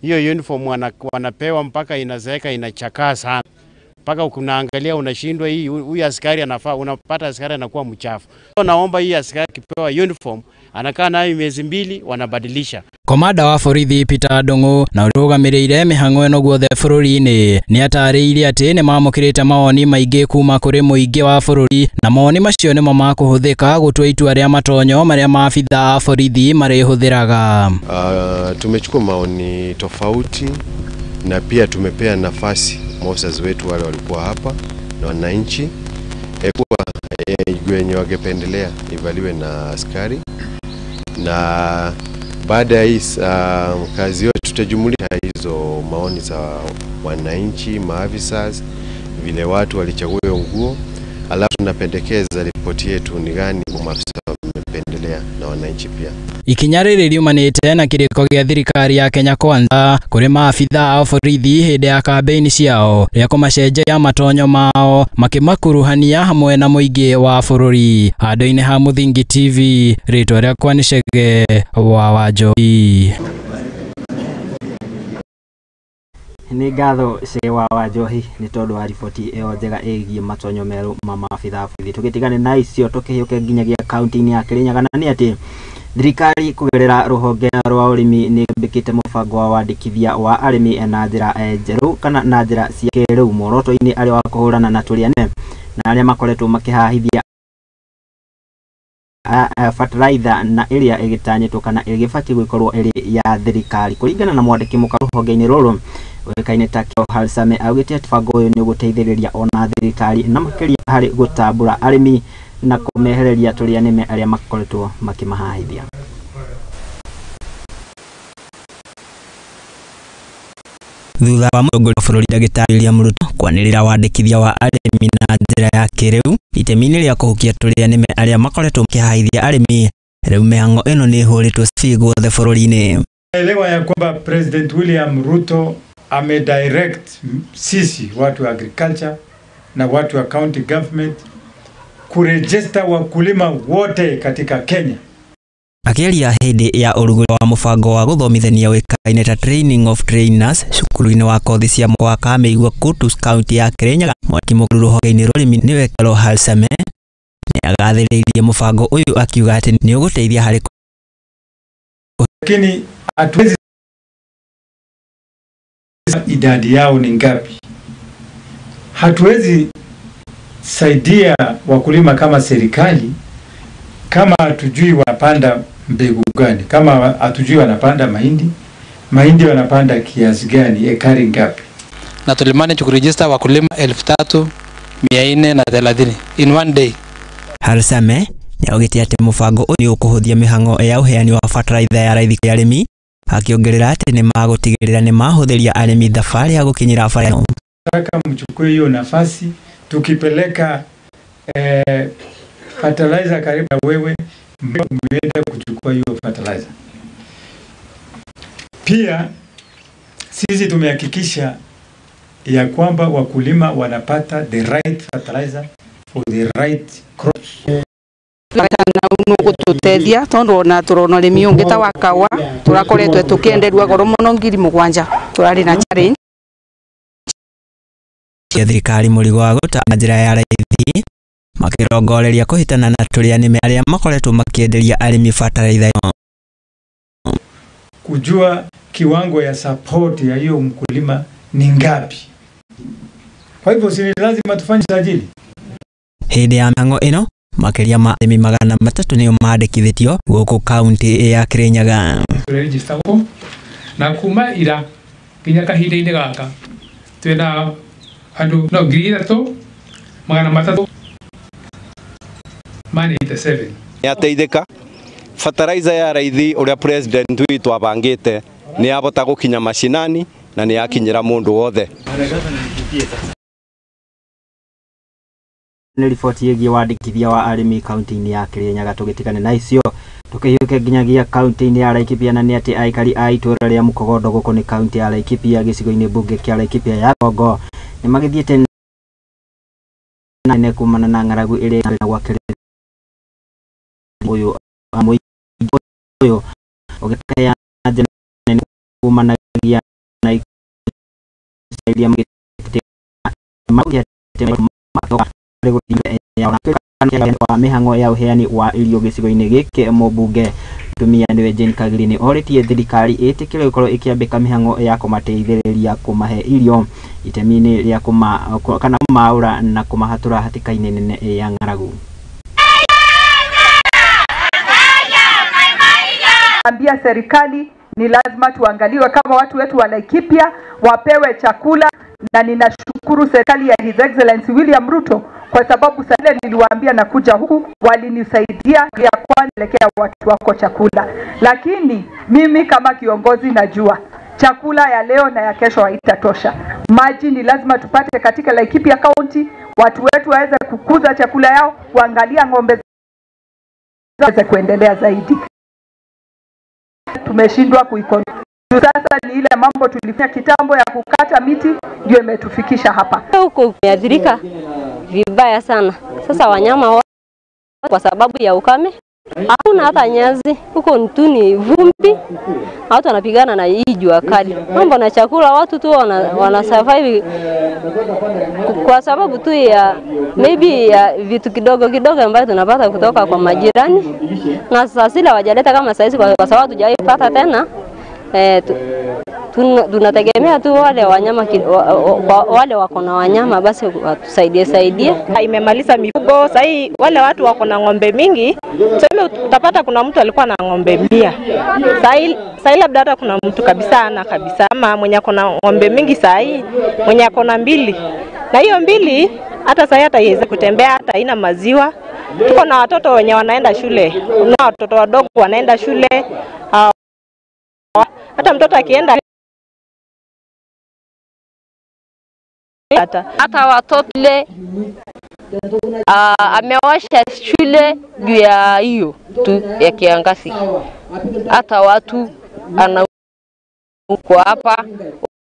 hiyo uniform wanapewa mpaka inazeeka, inachakaa sana, mpaka unaangalia unashindwa hii huyu askari anafaa, unapata askari anakuwa mchafu. So naomba hii askari akipewa uniform anakaa nayo miezi 2 wanabadilisha. Komanda wa borithi Peter Ndung'u na ũrũgamĩrĩire mĩhang'o ĩno guothe bũrũri-inĩ nĩ atarĩirie atĩ nĩ mamũkĩrĩte mawoni maingĩ kuma kũrĩ mũingĩ wa bũrũri, na mawoni macio nĩmo makũhũthĩka gũtua itua rĩa matonyo marĩa maabitha a borithi marĩhũthĩraga. Tumechukua maoni tofauti na pia tumepea nafasi maofisa wetu wale walikuwa hapa na wananchi kuwa wenye wangependelea ivaliwe na askari, na baada ya hii kazi yote tutajumulisha hizo maoni za wananchi, maafisa, vile watu walichagua nguo, alafu tunapendekeza ripoti yetu ni gani maafisa wamependelea na wananchi pia. Ikinya rĩrĩ riumanĩte na kĩrĩko gĩa thirikari ya Kenya Kwanza kũrĩ maabitha a borithi hĩndĩ ya kambĩini ciao rĩa kũmacenjeria matonyo mao makĩmakuruhania hamwe na mũingĩ wa bũrũri. Handũ-inĩ ha Mũthingi TV, rĩtwa rĩakwa nĩ Chege wa Wanjohi. Nĩ ngatho Chege wa Wanjohi nĩ tondũ wa riboti ĩyo njega ĩgiĩ matonyo merũ ma maabitha a borithi. Tũgĩtigane na icio tũkĩhĩũke nginyagia kaunti-inĩ ya Kĩrĩnyaga, na nĩ atĩ thirikari kũgerera rũhonge rwa ũrĩmi nĩ ĩmbĩkĩte mũbango wa wandĩkithia wa arĩmi na njĩra njerũ kana na njĩra cia kĩrĩu, muoroto-inĩ arĩ wa kũhũrana na tũrĩa nĩme na arĩa makoretwo makĩhahithia fertilizer na ĩrĩa ĩgĩtanyĩtwo kana ĩgĩbatiĩ gũkorwo ĩrĩ ya thirikari. Kũringana na mwandĩki mũka rũhonge-inĩ rũrũ ũĩkaine ta Keo Halsame, augĩte atĩ mũbango ũyũ nĩ ũgũteithĩrĩria ona thirikari na makĩria harĩ gũtambũra arĩmi na kũmehereria tũrĩa nĩme arĩa makoretwo makĩmahahithia. Thutha wa mũtongoria wa bũrũri Ndagĩtarĩ William Ruto kwanĩrĩra wandĩkithia wa arĩmi na njĩra ya kĩrĩu itemi-inĩ rĩa kũhukia tũrĩa nĩme arĩa makoretwo makĩhahithia arĩmi, rĩu mĩhang'o ĩno nĩ ĩhũrĩtwo ci guothe bũrũri-inĩ. Elewa ya kwamba President William Ruto amedirect sisi watu wa agriculture na watu wa county government kurejesta wakulima wote katika Kenya. Akĩaria hĩndĩ ya ũrugũri wa mũbango wa gũthomithania wĩkaine ta Training of Trainers cukuru-inĩ wa kothi cia mwaka wa Kamĩigua Kutus kaunti ya Kirinyaga, mwandĩki mũkũrũ rũhonge-inĩ rwa ũrĩmi nĩwe Carol Halsame nĩagathĩrĩirie mũbango ũyũ akiuga atĩ nĩ ũgũteithia harĩ lakini hatuwezi idadi yao ni ngapi. Hatuwezi saidia wakulima kama serikali kama hatujui wanapanda mbegu gani, kama hatujui wanapanda mahindi, mahindi wanapanda kiasi gani, ekari ngapi. Na tulimanage kuregister wakulima 3430 in one day. Halsame nĩaugĩte atĩ mũbango ũyũ nĩ ũkũhũthia mĩhang'o ya ũheani wa bataraitha ya raithi kũrĩ arĩmi, akĩongerera atĩ nĩ magũtigĩrĩra nĩ mahũthĩria arĩmi thabarĩ ya gũkinyĩra bataraitha. Nataka mchukue hiyo nafasi, tukipeleka fertilizer karibu na wewe, mmeenda kuchukua hiyo fertilizer. Pia sisi tumehakikisha ya kwamba wakulima wanapata the right fertilizer for the right crops. Nũgũtũteithia tondũ ona tũrona ũrĩmi ũngĩ ta wa kawa tũrakoretwo tũkĩenderua goro mũno 7,000 tũrarĩ na challenge ya thirikari mũrigo wa gũta na njĩra ya raithi makĩrongoreria kũhĩtana na tũrĩa nĩme arĩa makoretwo makĩenderia arĩmi bataraitha ĩno. Kujua kiwango ya support ya hiyo mkulima ni ngapi. Kwa hivyo si lazima tufanye sajili. Hĩndĩ ya mĩhang'o ĩno makĩria ma arĩmi 300 nĩo mandĩkithĩtio gũkũ kaunti ya Kirinyaga. Tũregister gũkũ na kuma ira nginya kahinda-inĩ gaka twĩna andũ no 3,397. Nĩateithĩka fertilizer ya raithi ũrĩa president witũ abangĩte nĩ yabota gũkinya mashinani na nĩ yakinyĩra mũndũ wothe. Nĩ riboti ĩgiĩ wandĩkithia wa arĩmi kaunti-inĩ ya Kirinyaga. Tũgĩtigane na icio tũkĩhiũke nginyagia kaunti-inĩ ya Laikipia, na nĩ atĩ aikari a itũũra rĩa Mũkogondo gũkũ nĩ kaunti ya Laikipia gĩcigo-inĩ mbunge kĩa Laikipia ya Gongo nĩ magĩthiĩte nene kumana na ng'aragu ĩrĩa gwakĩrĩria ũyũ mũingĩ ũyũ ũgĩkaya njĩra nene kumanagia na iria wa mĩhang'o ya ũheani wa irio gĩcigo-inĩ gĩkĩ. Mũmbunge tumia nĩwe Jane Kagiri nĩ orĩtie thirikari ĩtĩkĩre gũkorwo ĩkĩambĩka mĩhang'o ya kũmateithĩrĩria kũmahe irio itemi-inĩ rĩa kana kũmaũra na kũmahatũra hatĩka-inĩ nene ya ng'aragu. Ambia serikali ni lazima tuangaliwe kama watu wetu wa Laikipia wapewe chakula, na ninashukuru serikali ya His Excellency William Ruto kwa sababu sasa niliwaambia nakuja huku walinisaidia ya kuelekea watu wako chakula. Lakini mimi kama kiongozi najua chakula ya leo na ya kesho haitatosha. Maji ni lazima tupate katika Laikipia County, watu wetu waweze kukuza chakula yao, kuangalia ng'ombe za kuendelea zaidi. Tumeshindwa kuikontrol. Sasa ni ile mambo tulifanya kitambo ya kukata miti ndio imetufikisha hapa. Huko kumeathirika vibaya sana. Sasa wanyama kwa sababu ya ukame hakuna hata nyasi, huko tu ni vumbi. Watu wanapigana na hii jua kali. Mambo na chakula watu tu wana survive kwa sababu tu ya maybe ya vitu kidogo kidogo ambavyo tunapata kutoka kwa majirani. Na sasa sila wajaleta kama saizi kwa sababu hatujaipata tena. Tunategemea tu wale wanyama wale wako na wanyama basi watusaidie saidie. Imemaliza mifugo. Sasa wale watu wako na ng'ombe mingi, tuseme utapata kuna mtu alikuwa na ng'ombe 100. Sasa labda hata kuna mtu kabisa ana kabisa ama mwenye ako na ng'ombe mingi sasa mwenye ako na 2. Na hiyo 2 hata sasa hata iweze kutembea, hata haina maziwa. Tuko na watoto wenye wanaenda shule, na watoto wadogo wanaenda shule. Hata mtoto akienda hata watoto ile amewasha shule juu ya hiyo tu ya kiangazi. Hata watu ana kwa hapa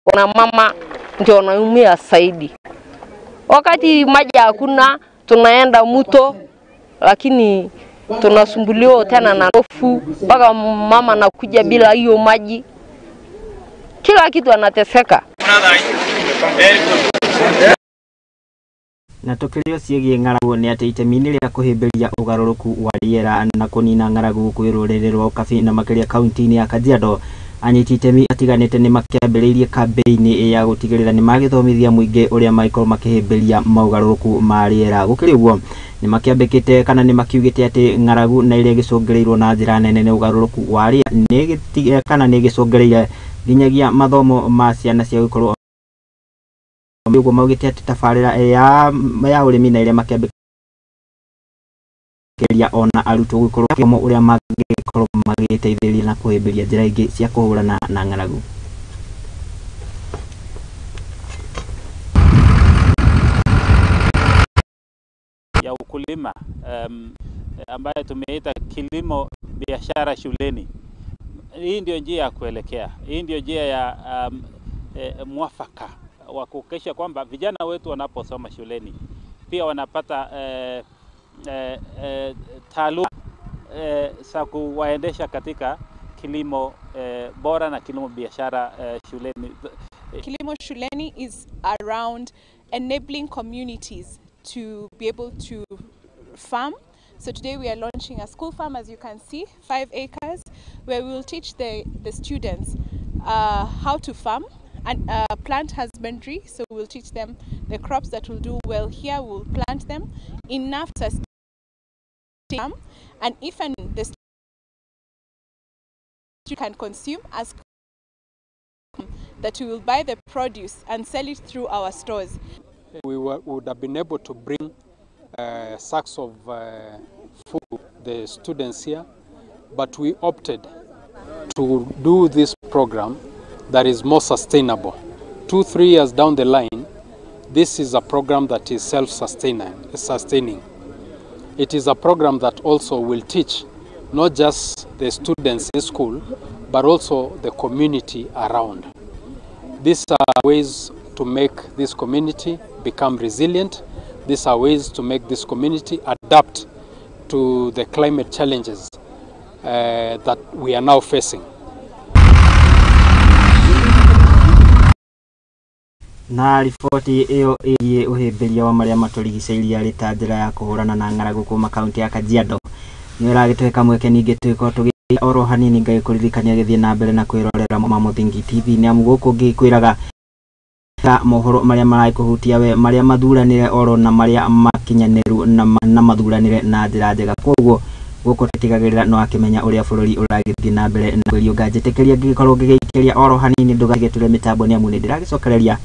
wana mama ndio wanaumia zaidi. Wakati maji hakuna tunaenda mto, lakini Tunasumbuliwa tena na hofu mpaka mama anakuja bila hiyo maji, kila kitu anateseka. Na tũkĩrio ciĩgiĩ ng'aragu nĩ atĩ itemi-inĩ rĩa kũhĩmbĩria ũgarũrũku wa rĩera na kũnina ng'aragu kwĩ rũrĩrĩ rwa Ukabi na makĩria kaunti-inĩ ya Kajiado, anyiti itemi atiganĩte nĩ makĩambĩrĩirie kambĩini ya gũtigĩrĩra nĩ magĩthomithia mũingĩ ũrĩa mangĩkorwo makĩhĩmbĩria maũgarũrũku ma rĩera. Gũkĩrĩ ũguo nĩ makĩambĩkĩte kana nĩ makiugĩte atĩ ng'aragu na ĩrĩa ĩgĩcũngĩrĩirwo na njĩra nene nĩ ũgarũrũku wa rĩera kana nĩ ĩgĩcũngĩrĩire nginyagia mathomo ma ciana cia gũkorwo ũguo maugĩte atĩ tabarĩra ya ũrĩmi na ĩrĩa makĩambĩkĩria ona arutwo gũkorwo gĩthomo ũrĩa mangĩkorwo magĩteithĩrĩria na kũhĩmbĩria njĩra ingĩ cia kũhũrana na ng'aragu. Ya ukulima ambayo tumeita kilimo biashara shuleni. Hii ndio njia ya kuelekea. Hii ndio njia ya mwafaka wa kuhakikisha kwamba vijana wetu wanaposoma shuleni pia wanapata taaluma za kuwaendesha katika kilimo bora na kilimo biashara shuleni. Kilimo Shuleni is around enabling communities to be able to farm. So today we are launching a school farm, as you can see, 5 acres, where we will teach the students how to farm and plant husbandry. So we'll teach them the crops that will do well here, we'll plant them enough to sustain them, and even the student can consume as that we will buy the produce and sell it through our stores. We would have been able to bring sacks of food the students here, but we opted to do this program that is more sustainable. 2-3 years down the line, this is a program that is self-sustaining. It is a program that also will teach not just the students in school, but also the community around. These are ways to make this community become resilient. These are ways to make this community adapt to the climate challenges that we are now facing. Na riboti iyo ĩgiĩ ũhĩmbĩria wa marĩa matũrigicĩirie arĩ ta njĩra ya kũhũrana na ng'aragu kuma kaunti ya Kajiado nĩ ĩragĩtũhe kamweke ningĩ twĩkorwo tũgĩ oro hanini ngagĩkũririkania gĩthiĩ na mbere na kwĩrorera ma Mũthingi TV nĩ amu gũkũ ngĩkwĩraga mohoro marĩa maragĩkũhutia we marĩa mathuranĩre oro na marĩa makinyanĩru na mathuranĩre na njĩra njega. Koguo gũkũ tũtigagĩrĩra no akĩmenya ũrĩa bũrũri ũragĩthiĩ na mbere na kwĩriũnga. Njĩtĩkĩria ngĩgĩkorwo ngĩgĩikĩria oro hanini ndũgagĩture mĩtambo nĩ amu nĩ ndĩragĩcokereria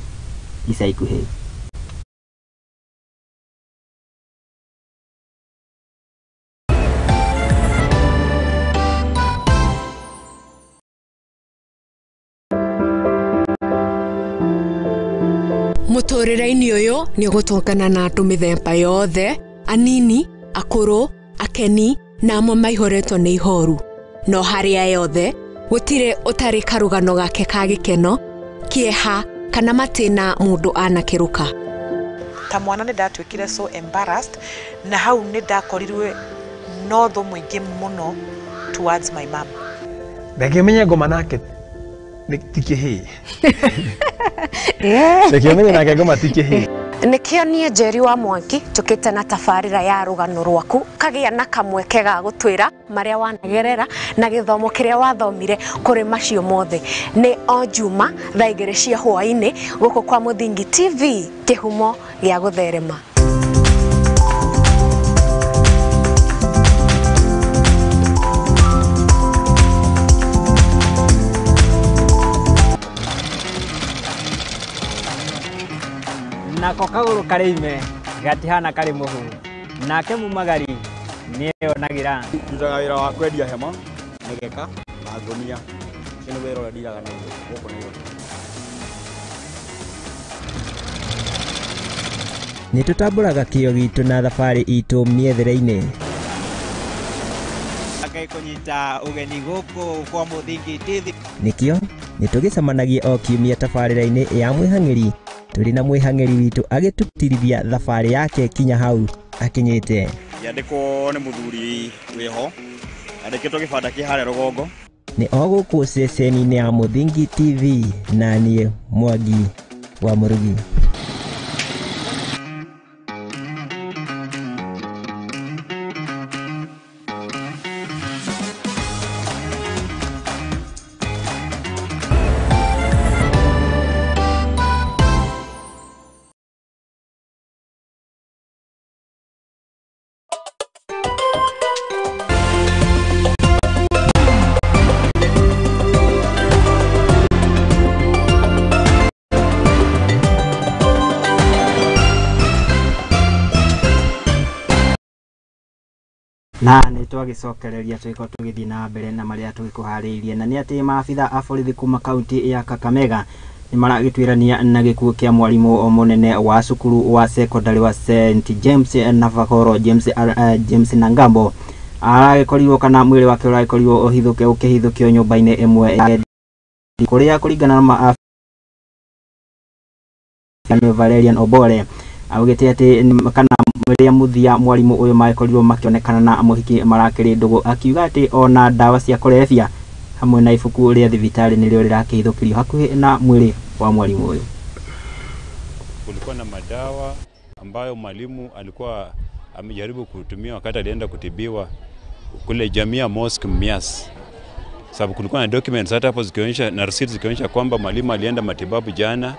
ica ikuhĩ. Mũtũrĩre-inĩ ũyũ nĩ ũgũtũngana na andũ mĩthemba yothe, anini, akũrũ, akeni na amwe maihũrĩtwo nĩ ihoru. No harĩa yothe gũtirĩ ũtarĩ karũgano gake ka gĩkeno, kĩeha kana matĩna mũndũ anakĩrũka. Ta mwana nĩ ndatuĩkire so embarrassed na hau nĩ ndakorirwe no thũ mũingĩ mũno towards my mom. Ndangĩmenya ngoma nake ti kĩhĩĩ. Ndangĩmenya nake ngoma ti kĩhĩĩ. Nĩkĩo niĩ Njeri wa Mwangi njũkĩte na tabarĩra ya rũgano rwaku kagĩa na kamweke ga gũtwĩra marĩa wanagerera na gĩthomo kĩrĩa wathomire kũrĩ macio mothe. Nĩ o Juma thaa 2 cia hwaĩ-inĩ gũkũ kwa Mũthingi TV, kĩhumo gĩa gũtherema. Nako kagũrũ karĩ ime gatihana karĩ mũhu nake mumagari nĩeyonagĩra. Ndutaga wĩra wa kwendia hema, mĩgeka na ngũnia. Ũcio nĩ wĩra ũrĩa ndiraga naguo gũkũ Nairobi. Nĩ tũtambũraga kĩo gitũ na thabarĩ itũ mĩethere-inĩ. Ngai kũnyita ũgeni gũkũ kwa Mũthingi TV. Nĩkĩo nĩ tũgĩcemanagia o kiumia tabarĩra-inĩ ya mwĩhang'ĩri tũrĩ na mwĩhang'ĩri witũ agĩtũtirithia thabarĩ yake kinya hau akinyĩte. Ngĩandĩkwo nĩ mũthuri wĩho andĩkĩtwo gĩbanda kĩ harĩa rũgongo. Nĩ o gũkũ ceceni-inĩ ya Mũthingi TV na niĩ Mwangi wa Mũrugi. Na nĩ twagĩcokereria tũgĩkorwo tũgĩthiĩ na mbere na marĩa tũgĩkũharĩirie, na nĩ atĩ maabitha a borithi kuma kaunti ya Kakamega nĩ maragĩtuĩrania na gĩkuũ kĩa mwarimũ mũnene wa cukuru wa secondary wa St James Navagoro James Nangambo aragĩkorirwo kana mwĩrĩ wake ũragĩkorirwo ũkĩhithũkio nyũmba-inĩ ĩmwe kũrĩa kũringana na maabitha Valerian Obore augĩte atĩ kana rĩrĩa mũthia mwarimu ũyũ magĩkorirwo makĩonekana na mũhiki marakĩrĩ ndũgũ, akiuga atĩ ona ndawa cia kũrebia hamwe na ibuku rĩa thibitarĩ nĩrĩo rĩrakĩhithũkirio hakuhĩ na mwĩrĩ wa mwarimu ũyũ. Kulikuwa na madawa ambayo mwalimu alikuwa amejaribu kutumia wakati alienda kutibiwa kule Jamia Mosque Mias, sababu kulikuwa na documents hata hapo zikionyesha na receipts zikionyesha kwamba mwalimu alienda matibabu jana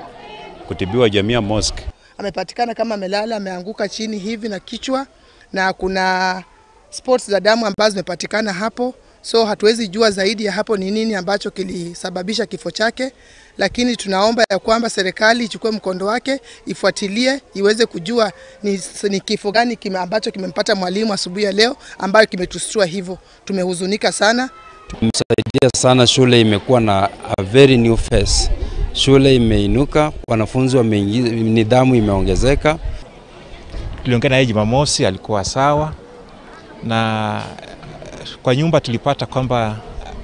kutibiwa Jamia Mosque. Amepatikana kama amelala, ameanguka chini hivi na kichwa, na kuna spots za damu ambazo zimepatikana hapo. So hatuwezi jua zaidi ya hapo ni nini ambacho kilisababisha kifo chake, lakini tunaomba ya kwamba serikali ichukue mkondo wake, ifuatilie, iweze kujua ni kifo gani ambacho kimempata mwalimu asubuhi ya leo ambayo kimetustua hivyo. Tumehuzunika sana. Tumesaidia sana, shule imekuwa na a very new face. Shule imeinuka, wanafunzi wameingiza, nidhamu imeongezeka. Tuliongea naye Jumamosi, alikuwa sawa, na kwa nyumba tulipata kwamba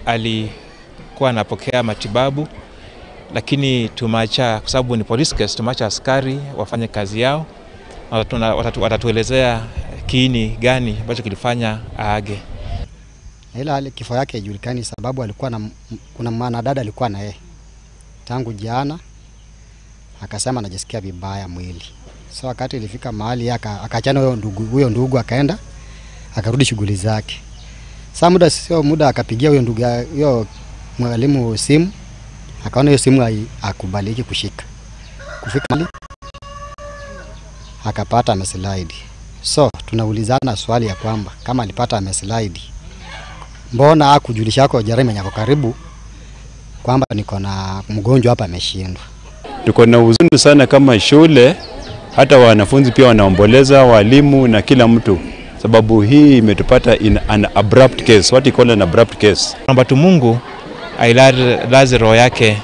alikuwa anapokea matibabu, lakini tumeacha, kwa sababu ni police case, tumeacha askari wafanye kazi yao, watatuelezea kiini gani ambacho kilifanya aage. Ila kifo yake haijulikani, sababu alikuwa na kuna mwanadada alikuwa na yeye tangu jana, akasema anajisikia vibaya mwili. So wakati ilifika mahali akaachana huyo ndugu akaenda akarudi shughuli zake. Sasa muda sio muda akapigia huyo ndugu huyo mwalimu simu, akaona hiyo simu hakubaliki kushika. Kufika mahali akapata ameslide. So tunaulizana swali ya kwamba kama alipata ameslide, mbona hakujulisha kwa jirani mwenye karibu kwamba niko na mgonjwa hapa ameshindwa? Tuko na huzuni sana kama shule, hata wanafunzi pia wanaomboleza, walimu na kila mtu, sababu hii imetupata in an abrupt case, what you call an abrupt case. Naomba tu Mungu ailaze roho yake.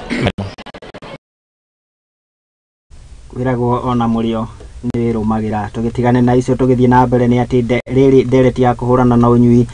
Kwiragwo ona murio nĩ rũmagĩra. Tũgĩtigane na icio tũgĩthiĩ na mbere nĩ atĩ rĩrĩ ndereti ya kũhũrana na ũnyui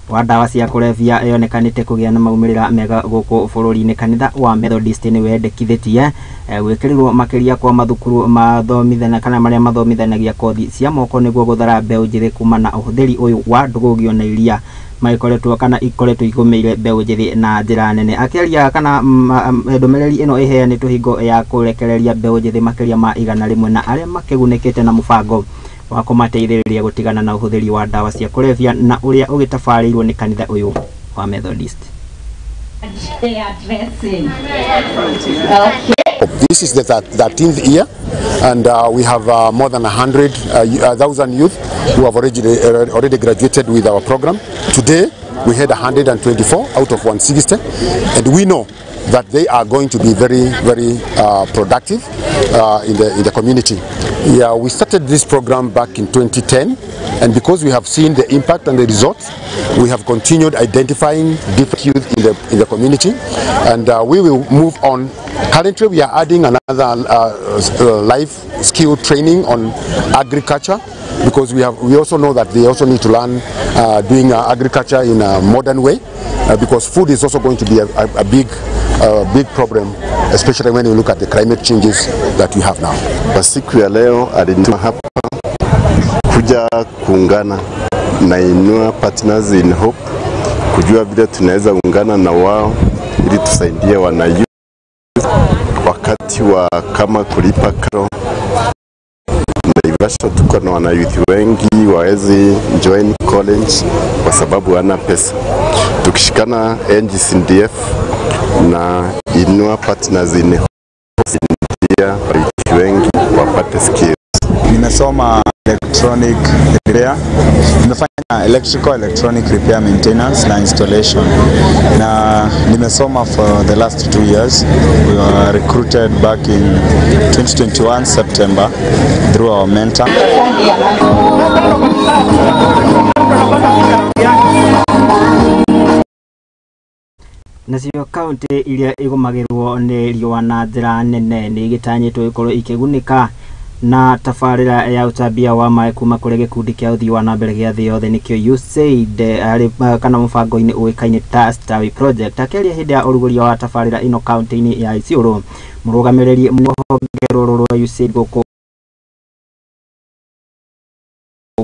wa ndawa cia kũrebia yonekanĩte kũgĩa na maumĩrĩra mega gũkũ bũrũri-inĩ. Kanitha wa Methodist nĩ wendekithĩtie gwĩkĩrĩrwo makĩria kwa mathukuru mathomithana kana marĩa mathomithanagia kothi cia moko nĩguo gũthara mbeũ njĩthĩ kuma na ũhũthĩri ũyũ wa ndũgũgio na iria magĩkoretwo kana ikoretwo igũmĩire mbeũ njĩthĩ na njĩra nene. Akĩaria kana ndũmĩrĩri ĩno ĩheanĩtwo hingo ya kũrekereria mbeũ njĩthĩ makĩria ma 100 na arĩa makĩgunĩkĩte na mũbango wa kũmateithĩrĩria gũtigana na ũhũthĩri wa ndawa cia kũrebia na ũrĩa ũgĩtabarĩirwo nĩ kanitha ũyũ wa Methodist. This is the 13th year, and we have more than 100,000 youth who have already graduated with our program. Today we had 124 out of 160, and we know that they are going to be very, very productive in the community. Yeah, we started this program back in 2010, and because we have seen the impact and the results, we have continued identifying different youth in the community, and we will move on. Currently, we are adding another life skill training on agriculture, because we also know that they also need to learn doing agriculture in a modern way, because food is also going to be a big problem, especially when you look at the climate changes that we have now. Kwa siku ya leo alinituma hapa Tumekuja kuungana na Inua Partners in Hope kujua vile tunaweza ungana na wao ili tusaidie wana youth wakati wa kama kulipa karo. Naivasha tuko na wana youth wengi wawezi join college kwa sababu hawana pesa. Tukishikana NGCDF na Inua Partners in Hope, kusaidia youth wengi wapate skills. Nimesoma electronic repair, nimefanya electrical electronic repair maintenance na installation, na nimesoma for the last 2 years. We were recruited back in 2021 September through our mentor. Nacio kaunti iria igũmagĩrwo nĩ riũa na njĩra nene nĩ igĩtanyĩtwo gũkorwo ikĩgunĩka na tabarĩra ya ũtambia wa maĩ kuma kũrĩ gĩkundi kĩa ũthii wa na mbere gĩa thĩ yothe, nĩkĩo USAID, harĩ kana mũbango-inĩ ũĩkaine ta Stawi Project. Akĩaria hĩndĩ ya ũrugũria wa tabarĩra ĩno kaunti-inĩ ya Isiolo, mũrũgamĩrĩri rũhonge rũrũ rwa USAID gũkũ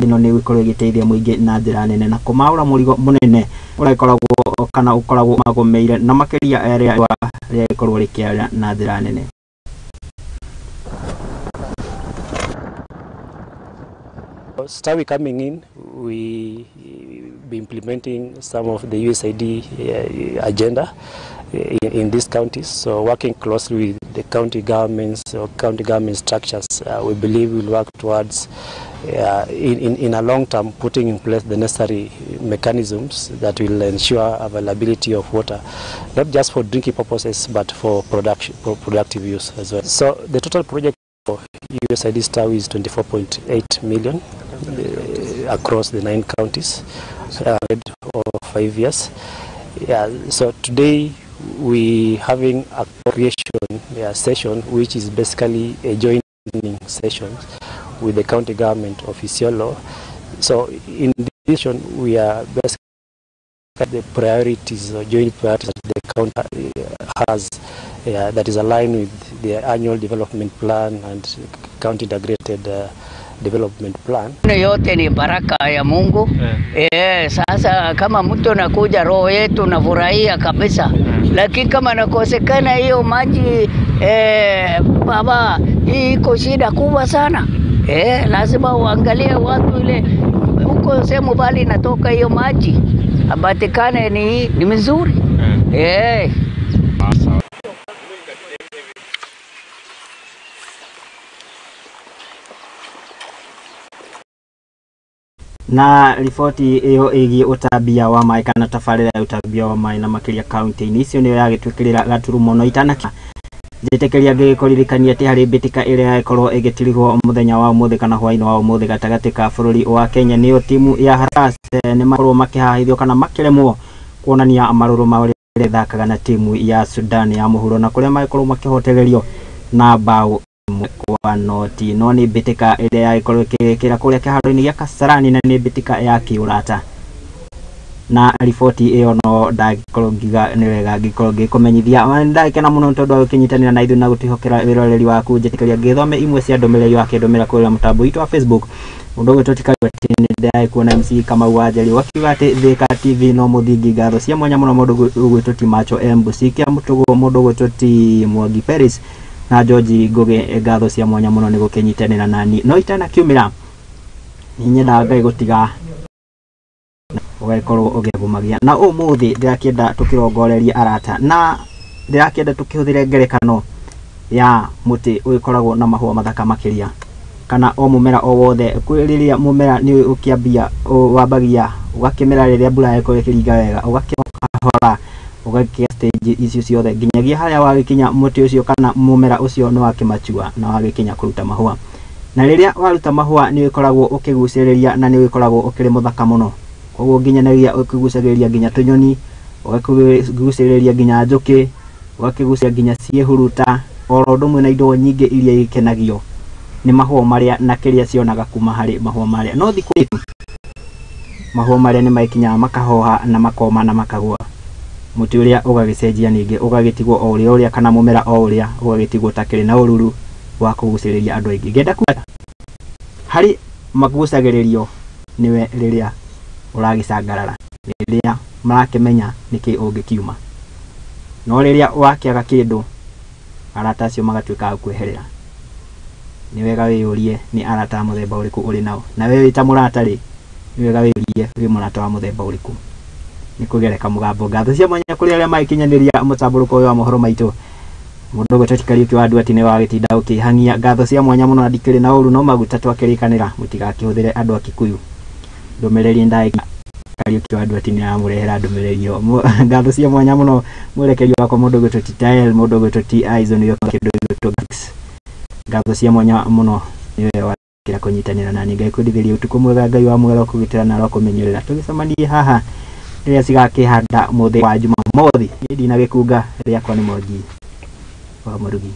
ĩno nĩ ĩgũkorwo ĩgĩteithia mũingĩ na njĩra nene na kũmaũra mũrigo mũnene ũrĩa ĩkoragwo kana ũkoragwo magũmĩire, na makĩria rĩrĩa riũa rĩagĩkorwo rĩkĩara na njĩra nene. Stawi coming in, we be implementing some of the USAID agenda in these counties. So working closely with the county governments or county government structures, we believe we'll work towards in a long term putting in place the necessary mechanisms that will ensure availability of water, not just for drinking purposes, but for production, for productive use as well. So the total project for USAID Stawi is 24.8 million across the nine counties over 5 years. Yeah, so today we having a creation, yeah, session, which is basically a joining session with the county government of Isiolo. So in this session, we are basically the priorities or joint priorities that the county has that is aligned with the annual development plan and county integrated development plan. Yote ni baraka ya Mungu. Eh, sasa kama mtu anakuja, roho yetu nafurahia kabisa, lakini kama nakosekana hiyo maji, eh, baba, hii iko shida kubwa sana. Eh, lazima uangalie watu ile huko sehemu bali inatoka hiyo maji apatikane ni mzuri. Eh. Na riboti ĩyo ĩgiĩ ũtambia wa maĩ kana tabarĩra ya ũtambia wa maĩ na makĩria kaunti-inĩ icio nĩyo yagĩtwĩkĩrĩra gaturumo no itanaki njĩtĩkĩria ngĩgĩkũririkania atĩ harĩ mbĩtĩka ĩrĩa yagĩkorwo ĩgĩtirihwo mũthenya wa ũmũthĩ kana hwaĩ-inĩ wa ũmũthĩ gatagatĩ ka bũrũri wa Kenya, nĩyo timu ya Haras nĩ makorwo makĩhahithio kana makĩremwo kuonania marũrũ mao rĩrĩa ĩthakaga na timu ya Sudan ya mũhuro, na kũrĩa magĩkorwo makĩhotererio na bao 1-0. No nĩ mbĩtĩka ĩrĩa yagĩkorwo ĩkĩgĩkĩra kũrĩa kĩharo-inĩ gĩa Kasarani na nĩ mbĩtĩka ya kĩũrata. Na riboti ĩyo no ndagĩkorwo ngiuga nĩ wega ngĩkorwo ngĩkũmenyithia. Ndagĩkena mũno nĩ tondũ wa gũkĩnyitanĩra na ithuĩ na gũtwĩhokera wĩroreri waku. Njĩtĩkĩria ngĩthome imwe cia ndũmĩrĩri wakĩndũmĩra kũrĩa mũtambo witũ wa Facebook. Mũndũ ũgwĩtwo Tikari nĩ ndĩragĩkuona, MC Kamau wa Njeri wakiuga atĩ Thika TV no mũthingi, ngatho cia mwanya mũno. Mũndũ ũgwĩtwo ti Macho M Busikia Mũtũgũ, mũndũ ũgwĩtwo ti Mwangi Peris na George Ngugi, ngatho cia mwanya mũno nĩ gũkĩnyitanĩra nani. No itanakiumĩra nĩ nyendaga Ngai gũtiga ũgagĩkorwo ũgĩgumagia na ũmũthĩ ndĩrakĩenda tũkĩrongorerie arata, na ndĩrakĩenda tũkĩhũthĩre ngerekano ya mũtĩ ũgĩkoragwo na mahũa mathaka makĩria kana o mũmera o wothe. Kwĩ rĩrĩa mũmera nĩ ũkĩambia wambagia ũgakĩmera rĩrĩa mbura yakorwo ĩkĩringa wega, ũgakĩhora ũgakĩa stage icio ciothe nginyagia harĩa wagĩkinya mũtĩ ũcio kana mũmera ũcio nĩ wakĩmachua na wagĩkinya kũruta mahũa. Na rĩrĩa waruta mahũa nĩ ũkoragwo ũkĩgucĩrĩria na nĩ ũkoragwo ũkĩrĩ mũthaka mũno, koguo nginyanagia ũkĩgucagĩrĩria nginya tũnyoni, ũgakĩgucĩrĩria nginya njũkĩ, ũgakĩgucia nginya ciĩhuruta, oro ũndũ ũmwe na indo nyingĩ iria ikenagio nĩ mahũa marĩa na kĩrĩa cionaga kuma harĩ mahũa marĩa. No thikũ ici mahũa marĩa nĩ magĩkinyaga makahoha na makoma na makagũa, mũtĩ ũrĩa ũgagĩcenjia ningĩ ũgagĩtigwo o ũrĩa ũrĩa kana mũmera o ũrĩa ũgagĩtigwo ũtakĩrĩ na ũruru wa kũgucĩrĩria andũ aingĩ. Ngenda kuga harĩ Magucagĩrĩrio nĩwe rĩrĩa ũragĩcangarara, rĩrĩa marakĩmenya nĩkĩ ũngĩkiuma. No rĩrĩa wakĩaga kĩndũ, arata acio magatuĩka a gũkweherera. Nĩ wega wĩyũrie nĩ arata a mũthemba ũrĩkũ ũrĩ nao. Na we wĩ ta mũrata rĩ, nĩ wega wĩyũrie wĩ mũrata wa mũthemba ũrĩkũ. Nĩ kũgereka mũgambo. Ngatho cia mwanya kũrĩ arĩa magĩkinyanĩria mũtambũrũko ũyũ wa mohoro maitũ. Mũndũ ũgwĩtwo ti Kariũki wa Nduati nĩ wagĩtinda ũkĩhang'ia. Ngatho cia mwanya mũno na ndikĩrĩ na ũru no maguta twakĩrĩkanĩra mũtigakĩhũthĩre andũ a Kikuyu. Ndũmĩrĩri ndaĩ Kariũki wa Nduati nĩ aramũrehera ndũmĩrĩri ĩyo. Ngatho cia mwanya mũno mwerekeri wakwa mũndũ ũgwĩtwo ti Tael, mũndũ ũgwĩtwo ti Aizon kĩndũ gĩgwĩtwo Gax. Ngatho cia mwanya mũno nĩwe wakĩra kũnyitanĩra nani. Ngai kwendithĩrie ũtukũ mwega, Ngai wa muoyo kũgitĩra na arokũmenyerera. Tũgĩcemanie haha rĩrĩa cigakĩhanda mũthĩ wa Jumamothi. Niĩ ndina gĩkunga, rĩakwa nĩ Mwangi wa Mũrugi.